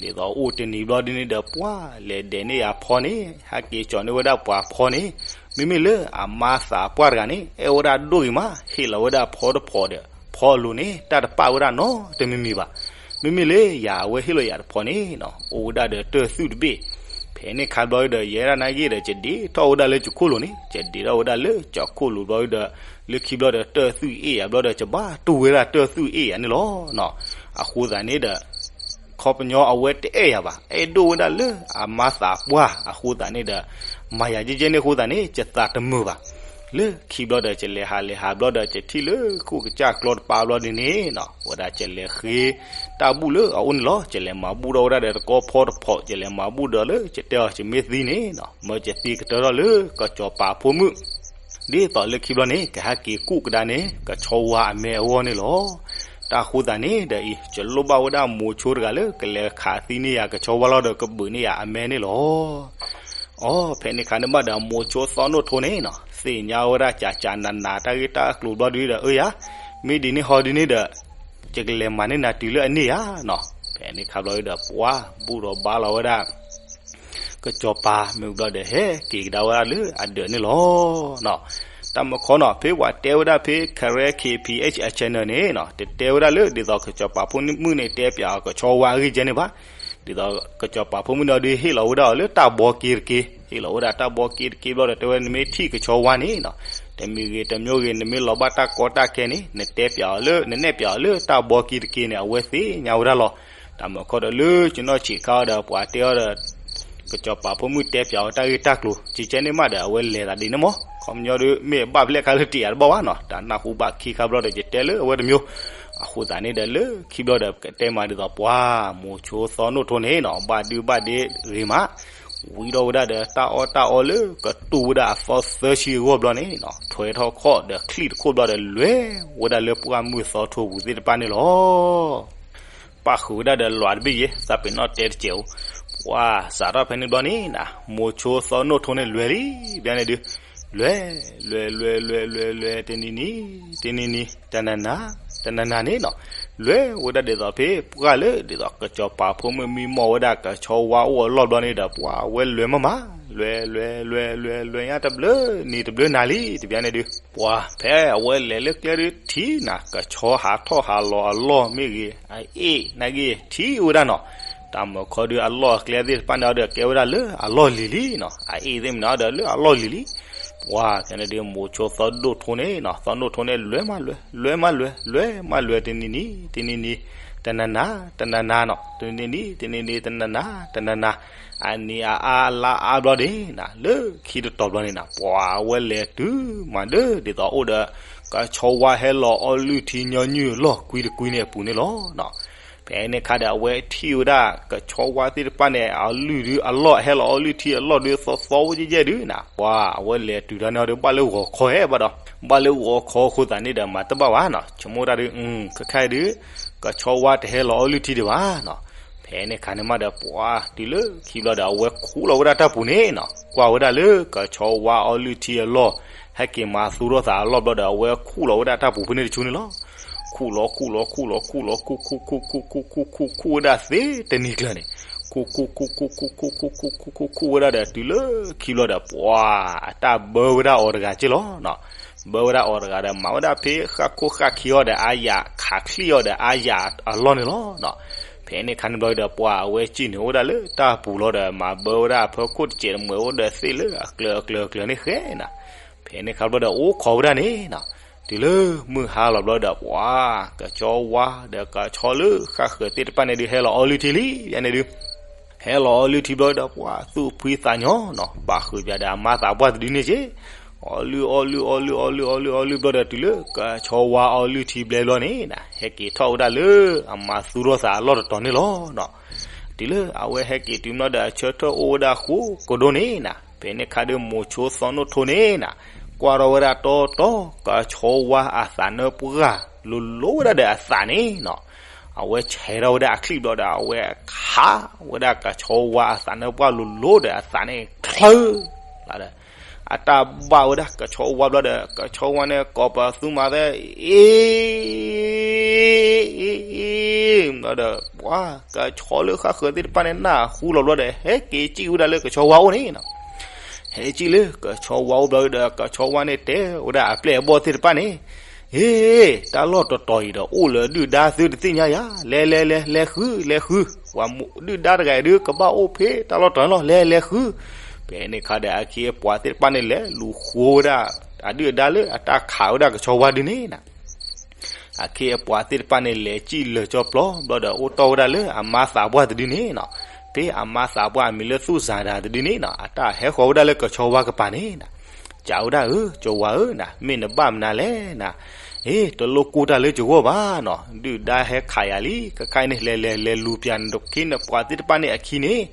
ဒ်သိးအိၣ်တနံၤဘျီဒ်န့ၣ်ဒီး ပှၤလဲၤဒဲးန့ၢ်ယၤဖီန့ၣ် ဟဲက့ၤကၠီၤန့ၢ်ဝဲဒၣ်ပှၤဖီန့ၣ်, မ့မ့ၢ်လၢအမါသးပှၢ်တဂၤန့ၣ် အဲၣ်ဝဲဒၣ်ဒိၣ်ဂ့ၤမး ဟ့ၣ်လီၤဝဲဒၣ်ဖီတဖီဒီး ဖီအလိၤန့ၣ် တၢ်တပာ်ဝဲဒၣ်နီတမံၤမံၤဘၣ်. မ့မ့ၢ်လၢယၤအဝဲဟ့ၣ်လီၤယၤတဖီန့ၣ်နီၤ အိၣ်ဝဲဒၣ်ဒီးတၢၢ်သူၣ်တဘ့ၣ်. ဖဲန့ၣ်ခါဘျီဒီး ယဲဒၣ်နာ်က့ဒီး ယဒ့ထီၣ်ဝဲဒၣ်လၢယခိၣ်လိၤန့ၣ် ယဒ့ထီၣ်ဝဲဒၣ်လၢယခိၣ်လိၤဘျီဒီး လၢခံဘျီဒီး တၢၢ်သူၣ်အ့ၣ်ယၤဘျီဒီး ယဘၣ်တူၢ်ဝဲဒၣ်တၢၢ်သူၣ်အ့ၣ်ယၤန့ၣ်လီၤနီၤ. အဃိသတးန့ၣ်ဒီး ခီပညီအဝဲတအဲၣ်ယၤဘၣ်, အဲၣ်ဒိၣ်ဝဲဒၣ်လၢအမါသးပှၢ်အဃိသတးန့ၣ်ဒီး မၤယၤယဲၢ်ယဲၢ်န့ၣ်အဃိသတးန့ၣ် ယသးတမုာ်ဘၣ်. လၢခံဘျီဒီး ယလဲၤဟးလဲၤဟးဘျီဒီး ယထံၣ်လၢခိၣ်ကစၢ်ကျီတပၤဘျီဒ်န့ၣ်နီၤ ဝဲဒၣ်ယလဲၤဃ့တၢ်ဘူၣ်လၢအအိၣ်န့ၣ်လီၤ. ယလဲၤမၤဘူၣ်ထီၣ်ဝဲဒၣ်ဒီးတကီဖီတဖီ, ယလဲၤမၤဘူၣ်ဒီးလၢယတဲအီၤ ယမ့ၢ်သံန့ၣ်နီၤ မၢယသံကတၢၢ်ထီၣ်လၢကစီၤပၤဖိမုၣ် ဒ်သိးလၢခံဘျီန့ၣ် ကဟဲက့ၤကူၣ်ကဒါန့ၣ် ကဆီဝါအမဲအဂီၢ်န့ၣ်လီၤ. တၢ်ဃိသတးန့ၣ်ဒီးအံၤ ယလိၣ်ဘၣ်ဝဲဒၣ်မိၤဆိတဂၤလၢ ကလဲၤခးသံန့ၢ်ယၤကဆီဝါလီၤဒီး ကဘုးန့ၢ်ယၤအမဲန့ၣ်လီၤ. အိ ဖဲန့ၣ်ခါန့ၣ်ဘၣ်ဒီး မိၤဆိသီနိၣ်ထိန့ၣ်နီၤ သ့ၣ်ညါဝဲဒၣ်ကၠးကၠးနးနး တၢ်ဂ့ၢ်တၢ်ကျိၤဘျီဒုဒီး အၢယၤ မ့ၢ်ဒ်န့ၣ်ဟီဒ်န့ၣ်ဒီး ယကလဲၤမၤန့ၢ်နၤတုၤလၢအန့ၢ်ယၤနီၤ. ဖဲန့ၣ်ခါဘျီဒီး ပှၤဘူၣ်ဒီးဘါလီၤဝဲဒၣ် ကစီၤပၤမ့ၢ်ဘျီဒီး ဟဲက့ၤကဒါဝဲဒၣ်လၢအဒၢးန့ၣ်လီၤ. တၢ်မခီနီၤ ဖဲပှၤတဲဝဲဒၣ်ဖဲ Karen K P H အ channel န့ၣ်နီၤ တတဲဝဲဒၣ်လၢ ဒ်သိးကစီၤပၤဖိမုၣ်န့ၣ် တဲပၠးအီၤကဆီဝါအဂ့ၢ်ကဲန့ၣ်ဘၣ်. ဒ်သိးကစီၤပၤဖိမုၣ်န့ၣ်ဒီး ဟ့ၣ်လီၤဝဲဒၣ်အီၤလၢတၢ်ဘီက့တက့, ဟ့ၣ်လီၤဝဲဒၣ်တၢ်ဘီက့တက့ဘျီဒီး တဲဝဲ နမ့ၢ်ထံၣ်ကဆီဝါန့ၣ်နီၤ တမံၤဂ့ၤတမံၤဂ့ၤ နမ့ၢ်လီၤဘၣ်တၢ်ကီတၢ်ခဲန့ၣ် နတဲပၠးအီၤလၢ နနဲၣ်ပၠးအီၤလၢတၢ်ဘီက့တက့န့ၣ် အဝဲသ့ၣ်ညါဝဲဒၣ်လီၤ. တၢ်မခီဒီးလၢကနီၢ်ဆံးခါအီၤဒီး ပှၤတဲအီၤဒီး ကစီၤပၤဖိမုၣ်တဲပၠးအီၤတၢ်ဂ့ၢ်တၢ်ကျိၤ ကဲန့ၣ်မးဒီး အဝဲလဲၤသးဒ်န့ၣ်မး ခီပညီဒီး မ့ၢ်အဘၣ်ဖျဲၣ်ခါလၢတယာ်တဘၣ်ဘၣ်နီၤ တၢ်နၢ်ဟူဘၣ်ခံခါဘျီဒီး ယတဲလၢအဝဲတမံၤ အဃိသတးန့ၣ်ဒီး လၢခံဘျီဒီး ကတဲမးဒ်သိးပှၤ မိၤဆိသီနိၣ်ထိန့ၣ်နီၤ ဘၣ်ဒုဘၣ်ဒ့ဂ့ၤမး ဝံထီၣ်ဝဲဒၣ်ဒီးတၢ်အီၣ်တၢ်အီလၢကတူၢ်ဝဲဒၣ်အသီသၢဆံအဂီၢ်ဘျီန့ၣ်နီၤ ထွဲထီၣ်ခီၣ်ဒီးချံၣ်တခိၣ်ဘျီဒီး လဲၤဝဲဒၣ်လၢပှၢ်မုၢ်သီထိပူၤသ့ၣ်တဖၣ်န့ၣ်လီၤ. ပၣ်ဃုာ်ဝဲဒၣ်ဒီးလွးတဘ့ၣ်ယဲ သးပ့ၤနီၣ်တဲတစဲးအိၣ်, ပှၤစးထီၣ်ဖဲန့ၣ်ဘျီန့ၣ်နီၤ မိၤဆိသီနိၣ်ထိန့ၣ်လွဲၤလံ, ဘၣ်န့ၣ်ဒုး လွဲၤ လွဲၤ လွဲၤ လွဲၤ လွဲၤ လွဲၤ တနံၤနံၤ တနံၤနံၤ တနၤနၤ တနၤနၤန့ၣ်နီၤ လွဲၤဝဲဒၣ်ဒ်သိးဖဲပှၢ်လၢ ဒ်သိးကစီၤပၤဖိမုၣ်မံမီၢ်ဝဲဒၣ်ကဆီဝါအိၣ်အလီၢ်ဘျီန့ၣ်ဒီး ပှၤဝဲလွဲၤမးမး လွဲၤ လွဲၤ လွဲၤ လွဲၤ လွဲၤညါတဘျုးနံၤတဘျုးနၤလံ တဘျီန့ၣ်ဒုး ပှၤဖဲအဝဲလဲၤလၢကျဲဒုးထံၣ်နၤ ကဆီဟးထီၣ်ဟးလီၤအလီၢ်မ့ၢ်ဂ့ၤ အအ့ၣ်နာ်က့ထံၣ်ဝဲဒၣ်နီၤ, တၢ်မၢခီဒုးအလီၢ်အကျဲသ့ၣ်တဖၣ်န့ၣ်ဒီးကဲဝဲဒၣ်လၢအလီၢ်လံၤလံနီၤ, အအ့ၣ်သ့ၣ်မနုၤဒီးလၢအလီၢ်လံၤလံ, ပှၤဖဲန့ၣ်ဒုးမိၤဆိသီဒိၣ်ထိန့ၣ်နီၤ သီနိၣ်ထိန့ၣ်လွဲၤမးလွဲၤ လွဲၤမးလွဲၤ လွဲၤမးလွဲၤ တနံၤနံၤ တနံၤနံၤ တနၤနၤနီၤ တနံၤနံၤ တနံၤနံၤ တနၤနၤ တနၤနၤ အနံၤအါအါအလါအါဘျီန့ၣ်နီၤ လၢခံတတီၤဘျီန့ၣ်နီၤ ပှၤဝဲလဲၤတုၤမးဒၢ ဒ်သိးအိၣ်ဒီး ကဆီဝါဟဲလီၤအီလုၢ်ထံညီနုၢ်အလီၢ်ကွံတကွံန့ၣ်အပူၤန့ၣ်လီၤ. ဖဲန့ၣ်ခါဒီးအဝဲထံၣ်ဝဲဒၣ် ကဆီဝါသ့ၣ်တဖၣ်န့ၣ် အလုၢ်ဒုးအလီၢ်ဟဲလီၤအီလုၢ်ထံအလီၢ်ဒုးသီသီဝဲယဲၢ်ယဲၢ်ဒုးနီၤ ပှၤအဝဲလဲၤတုၤတၢ်န့ၣ်ဒီး ဘၣ်လၢဂီၤခီဟဲဘၣ်ဒီး ဘၣ်လၢဂီၤခီအဃိသတးန့ၣ်ဒီး မၤတဘၣ်ဘၣ်နီၤ ဆိကမိၣ်တၢ်ဒုး ခဲခါအံၤဒုး ကဆီဝါတဟဲလီၤအီလုၢ်ထံဒံးဘၣ်နီၤ ဖဲန့ၣ်ခါန့ၣ်မးဒီး ပှၤတုၤလၢခံဘျီဒီး အဝဲခူၣ်လီၤဝဲဒၣ်တၢ်ပူၤန့ၣ်နီၤ ကွၢ်ဝဲဒၣ်လၢကဆီဝါအီလုၢ်ထံအလီၢ် ဟဲက့ၤမၤသူၣ်ထီၣ်သးအလီၢ်ဘျီဒီး အဝဲခူၣ်လီၤဝဲဒၣ်တၢ်ပူၤဖဲန့ၣ်တဆူန့ၣ်လီၤ. ခူၣ်လီၤခူၣ်လီၤခူၣ်လီၤခူၣ်လီၤခူၣ်ခူၣ်ခူၣ်ခူၣ်ခူၣ်ခူၣ်ခူၣ်ခူၣ်ဝဲဒၣ်သ့တနံၤကျၢၤန့ၣ် ခူၣ်ခူၣ်ခူၣ်ခူၣ်ခူၣ်ခူၣ်ခူၣ်ခူၣ်ခူၣ်ခူၣ်ဝဲဒၣ်ဒီး တုၤလၢခံဘျီဒီး ပှၤအတၢ်ဘၢဝဲဒၣ်အီၤတဂၤက့လီၤ. ဘၢဝဲဒၣ်အီၤတဂၤဒီး မၤဝဲဒၣ်ဖဲဃၣ်ခိၣ်ဃၣ်ခံအီၤဒီးအါယၤ ခးချံၣ်အီၤဒီးအါယၤအလီၢ်န့ၣ်လီၤ. ဖဲန့ၣ်ခါန့ၣ်ဘျီဒီး ပှၤအဝဲစံၣ်န့ၣ်အိၣ်ဝဲဒၣ်လၢတၢ်ပူၤလီၤဒီး မၤဘၢဝဲဒၣ်အဖၢခိၣ်တစဲးတမှဲၤအိၣ်ဒီးသ့ၣ်လၢအကျၢၤအကျၢၤအကျၢၤန့ၣ်ဃဲနီၤ ဖဲန့ၣ်ခါဘျီဒီး အိၣ်ခိးဝဲဒၣ်န့ၣ်နီၤ တုၤလၢမုၢ်ဟါလီၤဘျီဒီး ပှၤကဆီဝါဒီးကဆီလၢဃၣ်ဃၢၤသ့ၣ်တဖၣ်န့ၣ်ဒုး ဟဲလီၤအီလုၢ်ထံလံ ယဲန့ၣ်ဒုး ဟဲလီၤအီလုၢ်ထံဘျီဒီး ပှၤသူၣ်ဖှံသးညီနီၤ ဘၣ်ဃုာ်ပၠးဒီးအမါသးပှၢ်တဒုန့ၣ်က့ အီလုၢ်အီလုၢ်အီလုၢ်အီလုၢ်အီလုၢ်အီလုၢ်ဘျီဒီး တုၤလၢကဆီဝါအီလုၢ်ထံဘျဲဘျီန့ၣ်နီၤ ဟဲက့ၤထီၣ်ဝဲဒၣ်လၢအမၤသူၣ်ထီၣ်သးအလီၢ်တတီၤန့ၣ်လီၤ. တုၤလၢအဝဲဟဲက့ၤတုၤမ့ၢ်ဒီး အဆၢထၢၣ်အိၣ်ဝဲဒၣ်ဃိကဒိန့ၣ်နီၤ ဖဲန့ၣ်ခါဒုး မိၤဆိသီနိၣ်ထိန့ၣ်နီၤ ကွၢ်ထီၣ်ဝဲဒၣ်တီတီ ကဆီဝါအသးနၢပှၢ်လိၤလိၤဝဲဒၣ်ဒီးအသးန့ၣ်နီၤ အဝဲဆဲးထီၣ်ဝဲဒၣ်အချံၣ်ဘျီဒီး အဝဲခးဝဲဒၣ်ကဆီဝါအသးနၢပှၢ်လိၤလိၤဒီးအသးန့ၣ် ချၢလီၤဒီး အတၢ်ဘၣ်ဝဲဒၣ်ကဆီဝါဘျီဒီး ကဆီဝါန့ၣ် ကိးပသူမၤသဲ အ့ ဒီး ပှၤကဆီလၢဃၣ်ဃၢၤသ့ၣ်တဖၣ်န့ၣ် နၢ်ဟူလီၤဘျီဒီး ဟဲက့ၤစံၣ်ဝဲဒၣ်လၢကဆီဝါအိၣ်န့ၣ်နီၤ. ဟဲစံၣ်လၢကဆီဝါအိၣ်ဘျီဒီး ကဆီဝါန့ၣ်တဲဝဲဒၣ်အပျဲၢ်အဘီၣ်သ့ၣ်တဖၣ်န့ၣ်, ဟ့, တၢ်လီၢ်တတီၤအံၤဒီး အိၣ်လၢဒုၣ်ဒါသုတသ့ၣ်ညါယၤ, လဲၤလဲၤလဲၤလဲၤဃုလဲၤဃု, ပှၤဒုၣ်ဒါတဂၤအံၤဒုး ကဘၣ်အိၣ်ဖဲတၢ်လီၢ်တတီၤန့ၣ်လီၤ, လဲၤလဲၤဃု. ဖဲန့ၣ်အခါဒီး အခ့အပှၤသ့ၣ်တဖၣ်န့ၣ် လဲၤလူၤဃိဝဲဒၣ် အဒုၣ်အဒါလၢအတၢ်ခးဝဲဒၣ်ကဆီဝါဒုန့ၣ်နီၤ. အခ့အပှၤသ့ၣ်တဖၣ်န့ၣ် လဲၤစံၣ်လၢာ်ကၠီပျီဘျီဒီး အိၣ်တီၢ်ဝဲဒၣ်လၢအမါသးပှၢ်တဒုန့ၣ်နီၤ. ဖဲအမါသးပှၢ်အမံၤလၢသူၣ်စၢ်ဒၣ်တဒုန့ၣ်နီၤ အတၢ်ဟဲဃီၤဝဲဒၣ်လၢကဆီဝါကပၤန့ၣ်နီၤ. ကးဝဲဒၣ်ဧၢ, ကဆီဝါဧၢနီၤ, မ့ၢ်နဘၣ်မနုၤလဲၣ်နီၤ. အ့, တလိၣ်ကိၢ်တၢ်လၢယဂီၢ်ဘၣ်နီၤ, ဒုၣ်ဒါဟဲခးယၤလံ, ခဲခါအံၤန့ၣ် လဲၤလဲၤလဲၤလူၤပျၢၤနခ့နပှၤသ့ၣ်တဖၣ်န့ၣ်အခံန့ၣ်,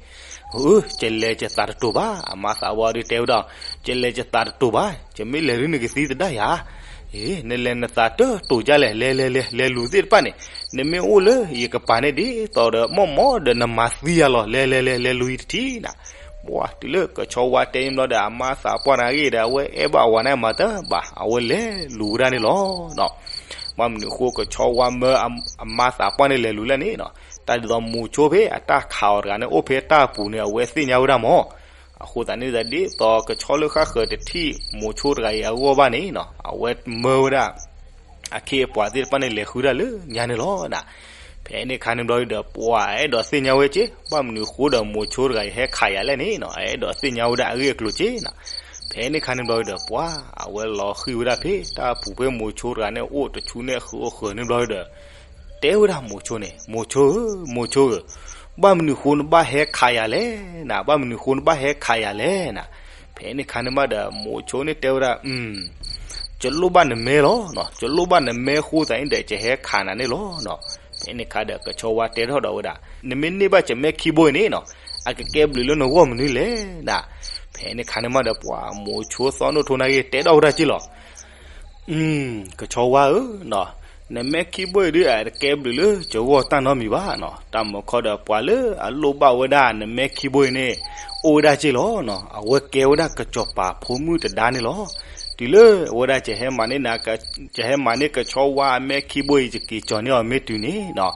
ဧၢ, ယလဲၤယသးတတိၤဘၣ်. အမါသးပှၢ်ဒုးတဲဝဲဒၣ်, ယလဲၤယသးတတိၤဘၣ်, ယမ့ၢ်လဲၤဒုးနကသံသဒၣ်ယၤ. အ့, နလဲၤနသးတတိၤဒ်လဲၣ်, လဲၤလဲၤလဲၤလဲၤလူၤသ့ၣ်တဖၣ်န့ၣ်, နမ့ၢ်အိၣ်လၢယကပၤန့ၣ်ဒ်သိးဒီး မိၢ်မိၢ်ဒီးနမၤသံယၤလီၤ, လဲၤလဲၤလဲၤလဲၤလူၤအံၤတထံၣ်နီၤ. ပှၤတုၤလၢကဆီဝါတဲန့ၣ်ဘျီဒီး အမါသးပှၢ်န့ၣ်ဂ့ၤဒီး အဝဲအဲၣ်ဘၣ်အဝၤန့ၣ်မၤတၢ်ဘၣ်, အဝဲလဲၤလူၤဝဲဒၣ်န့ၣ်လီၤ. ဘၣ်မနုၤအဃိကဆီဝါမၢအမါသးပှၢ်န့ၣ်လဲၤလူၤလဲၣ်န့ၣ်နီၤ, တၢ်ဒ်သိးမိၤဆိဖဲအတၢ်ခးအီၤတဂၤန့ၣ် အိၣ်ဖဲတၢ်အပူၤန့ၣ် အဝဲသ့ၣ်ညါဝဲဒၣ်မၢ်. အဃိသတးန့ၣ်ဒီး ဒ်သိးကဆီလၢဃၣ်ဃၢၤတထံၣ်မိၤဆိတဂၤအံၤအဂီၢ်ဘၣ်န့ၣ်နီၤ, အဝဲမၢဝဲဒၣ် အခ့အပှၤသ့ၣ်တဖၣ်န့ၣ် လဲၤဃုဒၣ်လၢညါန့ၣ်လီၤ. ဖဲန့ၣ်ခါန့ၣ်ဘျီဒီး ပှၤအဲၣ်ဒိးသ့ၣ်ညါဝဲက့, ဘၣ်မနုၤဃိဒီးမိၤဆိတဂၤအံၤဟဲခးယၤလဲၣ်န့ၣ်နီၤ, အဲၣ်ဒိးသ့ၣ်ညါဝဲဒၣ်အဂ့ၢ်အကျိၤက့နီၤ. ဖဲန့ၣ်ခါန့ၣ်ဘျီဒီး ပှၤအဝဲလီၤဃံၤဝဲဒၣ်ဖဲတၢ်အပူၤဖဲမိၤဆိတဂၤန့ၣ် အိၣ်တဆူန့ၣ်ဃုအိၣ်ဃုန့ၣ်ဘျီဒီး တဲဝဲဒၣ်မိၤဆိန့ၣ်, မိၤဆိဧၢ, မိၤဆိဧၢ, ဘၣ်မနုၤဃိနဘၣ်ဟဲခးယၤလဲၣ်နီၤ, ဘၣ်မနုၤဃိနဘၣ်ဟဲခးယၤလဲၣ်နီၤ. ဖဲန့ၣ်ခါန့ၣ်မးဒီး မိၤဆိန့ၣ်တဲဝဲဒၣ်, ယလိၣ်ဘၣ်နမဲလီၤ, ယလိၣ်ဘၣ်နမဲအဃိသတးန့ၣ်ဒီး ယဟဲခးနၤန့ၣ်လီၤ. ဖဲန့ၣ်ခါဒီး ကဆီဝါတဲထီၣ်ဒီးဝဲဒၣ်, နမ့ၢ်န့ၢ်ဘၣ်ယမဲခံဘိအံၤန့ၣ်နီၤ, အကကဲဘျုးလၢနဂီၢ်မနုၤလဲၣ်နီၤ. ဖဲန့ၣ်ခါန့ၣ်မးဒီး ပှၤမိၤဆိသီနိၣ်ထိန့ၣ်ဂ့ၤ တဲထီၣ်ဝဲဒၣ်က့လီၤ. ကဆီဝါဧၢ, နမဲခံဘိအံၤဒုး အတကဲဘျုးလၢယဂီၢ်တၢ်နီတမံၤဘၣ်နီၤ. တၢ်မၤခီဒီး ပှၤလၢအလိၣ်ဘၣ်ဝဲဒၣ်နမဲခံဘိအံၤန့ၣ် အိၣ်ဝဲဒၣ်က့လီၤနီၤ. အဝဲကဲဝဲဒၣ်ကစီၤပၤဖိမုၣ်တဒါန့ၣ်လီၤ. တုၤလၢအဝဲဒၣ် ယဟဲမၤန့ၢ်ကဆီဝါအမဲခံဘိအံၤ ယက့ၤကၠီၤန့ၢ်အီၤမ့ၢ်တုၤန့ၣ်နီၤ,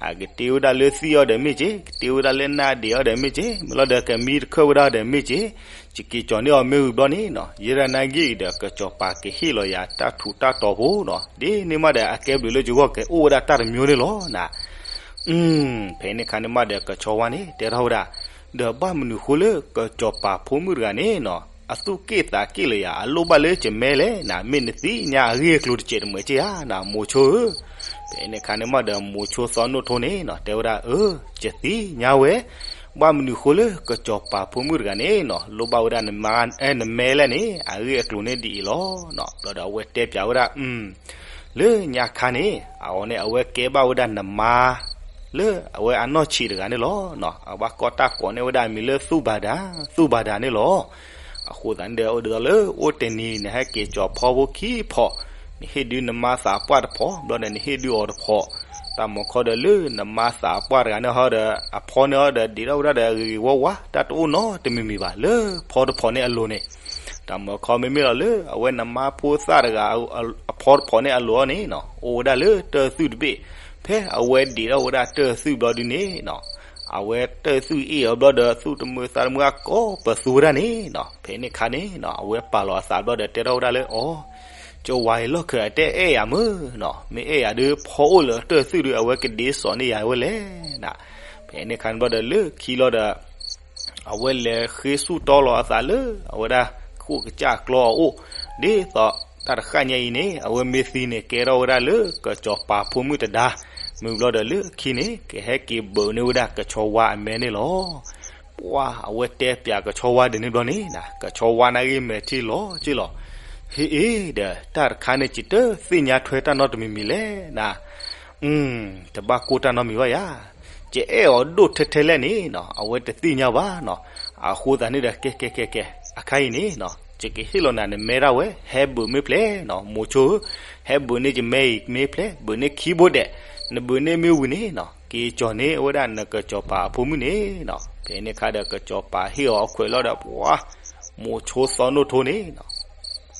အကတ့ဝဲဒၣ်လၢသံၣ်အီၤဒီးမ့ၢ်က့, ကတ့ဝဲဒၣ်လၢနါဒံးအီၤဒီးမ့ၢ်က့, မ့ၢ်လီၤဒီးကမံတခၢၣ်ဝဲဒၣ်ဒီးမ့ၢ်က့, ယက့ၤကၠီၤန့ၢ်အီၤမ့ၢ်ဝံၤဘျီန့ၣ်နီၤ, ယဲဒၣ်နာ်ဂ့ၢ်အံၤဒီး ကစီၤပၤကဟ့ၣ်လီၤယၤတၢ်ထူးတၢ်တီၤဖိနီၤ, ဒ်န့ၣ်မးဒီး အကဲဘျုးလၢယဂီၢ်ကအိၣ်ဝဲဒၣ်တၢ်တမျိုးန့ၣ်လီၤနီၤ. ဖဲန့ၣ်ခါန့ၣ်မးဒီး ကဆီဝါန့ၣ် တဲထီၣ်ဝဲဒၣ်, ဒီးဘၣ်မနုၤဃိလၢကစီၤပၤဖိမုၣ်တဂၤန့ၣ်နီၤ, အသူၣ်က့ၣ်သးက့ၣ်လၢယၤ အလိၣ်ဘၣ်လၢယမဲလဲၣ်နီၤ, မ့ၢ်နသ့ၣ်ညါအဂ့ၢ်အကျိၤတစဲးတမှဲးက့ဧါနီၤ မိၤဆိဧၢ. ဖဲန့ၣ်ခါန့ၣ်မးဒီး မိၤဆိသီနိၣ်ထိန့ၣ်နီၤ တဲဝဲဒၣ်, အၢ, ယသ့ၣ်ညါဝဲ, ဘၣ်မနုၤဃိလၢကစီၤပၤဖိမုၣ်တဂၤန့ၣ်နီၤ လိၣ်ဘၣ်ဝဲဒၣ်နမဲလဲၣ်န့ၣ် အဂ့ၢ်အကျိၤန့ၣ်ဒ်အံၤလီၤနီၤ. ဘျီဒီးအဝဲတဲပျးဝဲဒၣ် လၢညါခါန့ၣ် အဝဲန့ၣ် အဝဲကဲဘၣ်ဝဲဒၣ်နမါ လၢအဝဲအနီၢ်ဆံးတဂၤန့ၣ်လီၤ. အဘၣ်ကီတၢ်ကိးန့ၢ်ဝဲဒၣ်အမံၤလၢသူၣ်ဘၣ်ဒၤ, သူၣ်ဘၣ်ဒၤန့ၣ်လီၤ. အဃိသတးန့ၣ်ဒီး ဒ်သိးလၢအိၣ်တနံၤ နဟဲက့ၤကၠီၤဖီဖိခံဖီ, နဟ့ၣ်ဒုးနမါသးပှၢ်တဖီ, ဘျီဒီးနဟ့ၣ်ဒုးအီၤတဖီ, တၢ်မၤခီဒီးလၢနမါသးပှၢ်တဂၤန့ၣ်ဟီဒီး အဖီန့ၣ်ဟီဒီး ဒံးထီၣ်ဝဲဒၣ်ဒီးဂ့ၤဂ့ၤဝါဝါ တၢ်တအိၣ်နီတမံၤမံၤဘၣ် လၢဖီတဖီန့ၣ်အလိၤန့ၣ် တၢ်မၤခီမ့မ့ၢ်လီၤလၢ အဝဲနမါဖိသၣ်တဂၤ အဖီတဖီန့ၣ်အလိၤအီၤန့ၣ်နီၤ အိၣ်ဝဲဒၣ်လၢတၢၢ်သွံၣ်တဘ့ၣ်, ဖဲအဝဲဒံးထီၣ်ဝဲဒၣ်တၢၢ်သွံၣ်ဘျီဒုန့ၣ်နီၤ အဝဲတၢၢ်သွံၣ်အ့ၣ်အီၤဘျီဒီး သူၣ်တမုာ်သးတမုာ်အကိးပသူဝဲဒၣ်န့ၣ်နီၤ ဖဲန့ၣ်ခါန့ၣ်နီၤ အဝဲပာ်လီၤအသးဘျီဒီးတဲထီၣ်ဝဲဒၣ်လၢအီၤ, ကၠိဝါအံၤလီၢ်ခၢၣ်အတဲအဲၣ်ယၤမုၢ်နီၤ မ့ၢ်အဲၣ်ယၤဒုးဖီအိၣ်လၢတၢၢ်သွံၣ်ဒုး အဝဲကဒ့စိာ်န့ၢ်ယၤဝဲလဲၣ်နီၤ, ဖဲန့ၣ်ခါန့ၣ်ဘျီဒီးလၢခံလီၤဒီး အဝဲလဲၤဃ့ဆူၣ်တီလီၤအသးလၢ အဝဲဒၣ်ခိၣ်ကစၢ်ကျီအအိၣ်, ဒ်သိးတၢ်တဃၣ်ညါအံၤန့ၣ် အဝဲမ့ၢ်သံန့ၣ် ကဲထီၣ်ဝဲဒၣ်လၢကစီၤပၤဖိမုၣ်တဒါ, မုၢ်ဘျီဒီးလၢခံန့ၣ် ကဟဲက့ၤဘုးန့ၢ်ဝဲဒၣ်ကဆီဝါအမဲန့ၣ်လီၤ. ပှၤအဝဲတဲပျးကဆီဝါဒ်န့ၣ်ဘျီန့ၣ် ကဆီဝါန့ၣ်ဂ့ၤမဲာ်ထံလီၤက့လီၤ, ဟ့ၣ်အ့ၤဒီး တၢ်တခါန့ၣ် ယတသ့ၣ်ညါထွဲတၢ်နီတမံၤမံၤလဲၣ်နီၤ တဘၣ်ကိၢ်တၢ်နီတမံၤဘၣ်ယၤ, ယအဲၣ်အီၤဒိၣ်ထဲထဲလဲၣ်န့ၣ်နီၤ အဝဲတသ့ၣ်ညါဘၣ်နီၤ, အဃိသတးန့ၣ်ဒီး ကဲကဲကဲကဲ အခါအံၤန့ၣ်နီၤ ယကဟ့ၣ်လီၤနၤနမဲဒၣ်ဝဲ ဟဲဘုးမ့ၢ်ဖျဲးနီၤ မိၤဆိဧၢ, ဟဲဘုးန့ၢ်ယမဲအံၤမ့ၢ်ဖျဲး ဘုးန့ၢ်ခံဘိဒဲး, နဘုးန့ၢ်မ့ၢ်ဝံၤန့ၣ်နီၤ က့ၤကၠီၤန့ၢ်ဝဲဒၣ်နကစီၤပၤအဖိမုၣ်န့ၣ်နီၤ, ဖဲန့ၣ်ခါဒီးကစီၤပၤဟ့ၣ်အီၤအခွဲးလီၤဒီး ပှၤ မိၤဆိသီနိၣ်ထိန့ၣ်နီၤ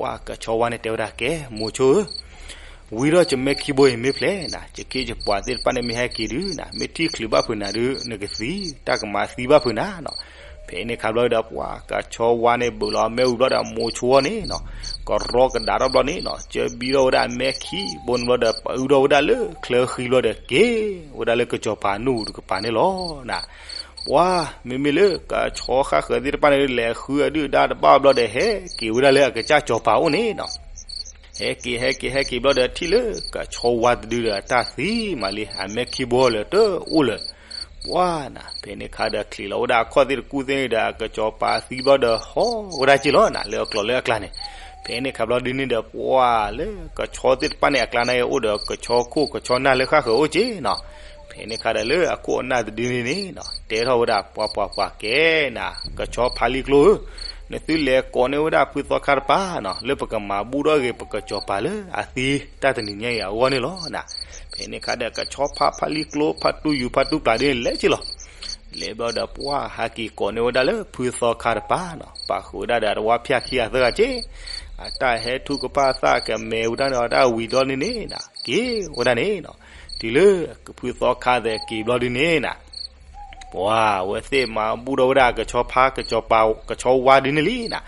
ပှၤကဆီဝါန့ၣ်တဲဝဲဒၣ် ကဲ မိၤဆိဧၢ, ဝံၤဒီးယမဲခံဘိအံၤမ့ၢ်ဖျဲးနၤ, ယခ့ယပှၤသ့ၣ်တဖၣ်န့ၣ်မ့ၢ်ဟဲက့ၤဒုးနၤ, မ့ၢ်ထံၣ်ချုးဘၣ်ဖုးနၤဒုး နကသံ, တၢ်ကမၤသံဘၣ်ဖုးနၤနီၤ. ဖဲန့ၣ်ခါဘျီဒီး ပှၤကဆီဝါန့ၣ် ဘုးလီၤအမဲအူဘျီဒီး မိၤဆိန့ၣ်နီၤ, ကရီကဒါထီၣ်ဘျီန့ၣ်နီၤ, ကၢဘံထီၣ်ဝဲဒၣ်အမဲခံဘိန့ၣ်ဘျီဒီး ပအုထီၣ်ဝဲဒၣ်လၢချၢဃံဘျီဒီး က့ၤဝဲဒၣ်လၢကစီၤပၤအနူၢ်တကပၤန့ၣ်လီၤနၤ. ပှၤ မ့မ့ၢ်လၢကဆီဃၣ်ဃၢၤသ့ၣ်တဖၣ်န့ၣ် လဲၤဃုအဒုၣ်အဒါတဘၣ်ဘျီဒီး ဟဲက့ၤဝဲဒၣ်လၢအကစၢ်စီၤပၤအိၣ်န့ၣ်နီၤ. ဟဲက့ၤ ဟဲက့ၤ ဟဲက့ၤဘျီဒီး ထံၣ်လၢကဆီဝါတဒုဒီး တၢ်သံမးလံ, အမဲခံဘိလၢတအိၣ်လၢၤ. ပှၤနၤ ဖဲန့ၣ်ခါဒီး ချံးလီၤဝဲဒၣ်အခီၣ်သ့ၣ်တကူၣ်သ့ၣ်န့ၣ်ဒီး အကစီၤပၤသံဘျီဒီး ဟီၣ်ဝဲဒၣ်က့ၤလီၤနၤ လၢအကျိၤလၢအကျါန့ၣ်. ဖဲန့ၣ်ခါဘျီဒုန့ၣ်ဒီး ပှၤလၢကဆီသ့ၣ်တဖၣ်န့ၣ် အကျါန့ၣ် အိၣ်ဒီးကဆီခိၣ်ကဆီနၢ်လၢဃၣ်ဃၢၤအိၣ်က့ၤနီၤ. ဖဲန့ၣ်ခါဒီး လၢအခိၣ်အနၢ်တဒုန့ၣ်န့ၣ်နီၤ တဲထီၣ်ဝဲဒၣ် ပှၤပှၤပှၤကဲနၤ ကဆီဖါလံကျိဧၢ, နသုလဲၤကိးန့ၢ်ဝဲဒၣ်ဖုသီခါတပၤနီၤ လၢပကမၤဘူၣ်ထီၣ်ဂ့ၤ ပကစီၤပၤလၢအသံတၢ်တနံၤညါအံၤအဂီၢ်န့ၣ်လီၤနၤ. ဖဲန့ၣ်ခါဒီး ကဆီဖါဖါလံကျိ ဖါတူယူၤဖါတူပျၢ်ဒုန့ၣ် လဲၤက့ၤလီၤ. လဲၤဘျီဒီး ပှၤဟဲက့ၤကိးန့ၢ်ဝဲဒၣ်လၢဖုသီခါတပၤနီၤ, ပာ်ဃုာ်ဝဲဒၣ်ဒီး အတဝါဖၠၣ်ခံဂၤသၢဂၤက့ၤ, အတၢ်ဟဲထူၣ်ကပၢ်သၣ်ကမဲာ်ဝဲဒၣ်န့ၣ် အတၢ်ဝံၤဒီန့ၣ်န့ၣ်နၤ က့ၤဝဲဒၣ်န့ၣ်နီၤ. တုၤလၢဖုသီခါသဲးက့ၤဘျီဒုန့ၣ်နၤ ပှၤအဝဲသ့ၣ်မၤဘူၣ်ထီၣ်ဝဲဒၣ်ကဆီဖါ ကဆီဝါဒုန့ၣ်လံနၤ.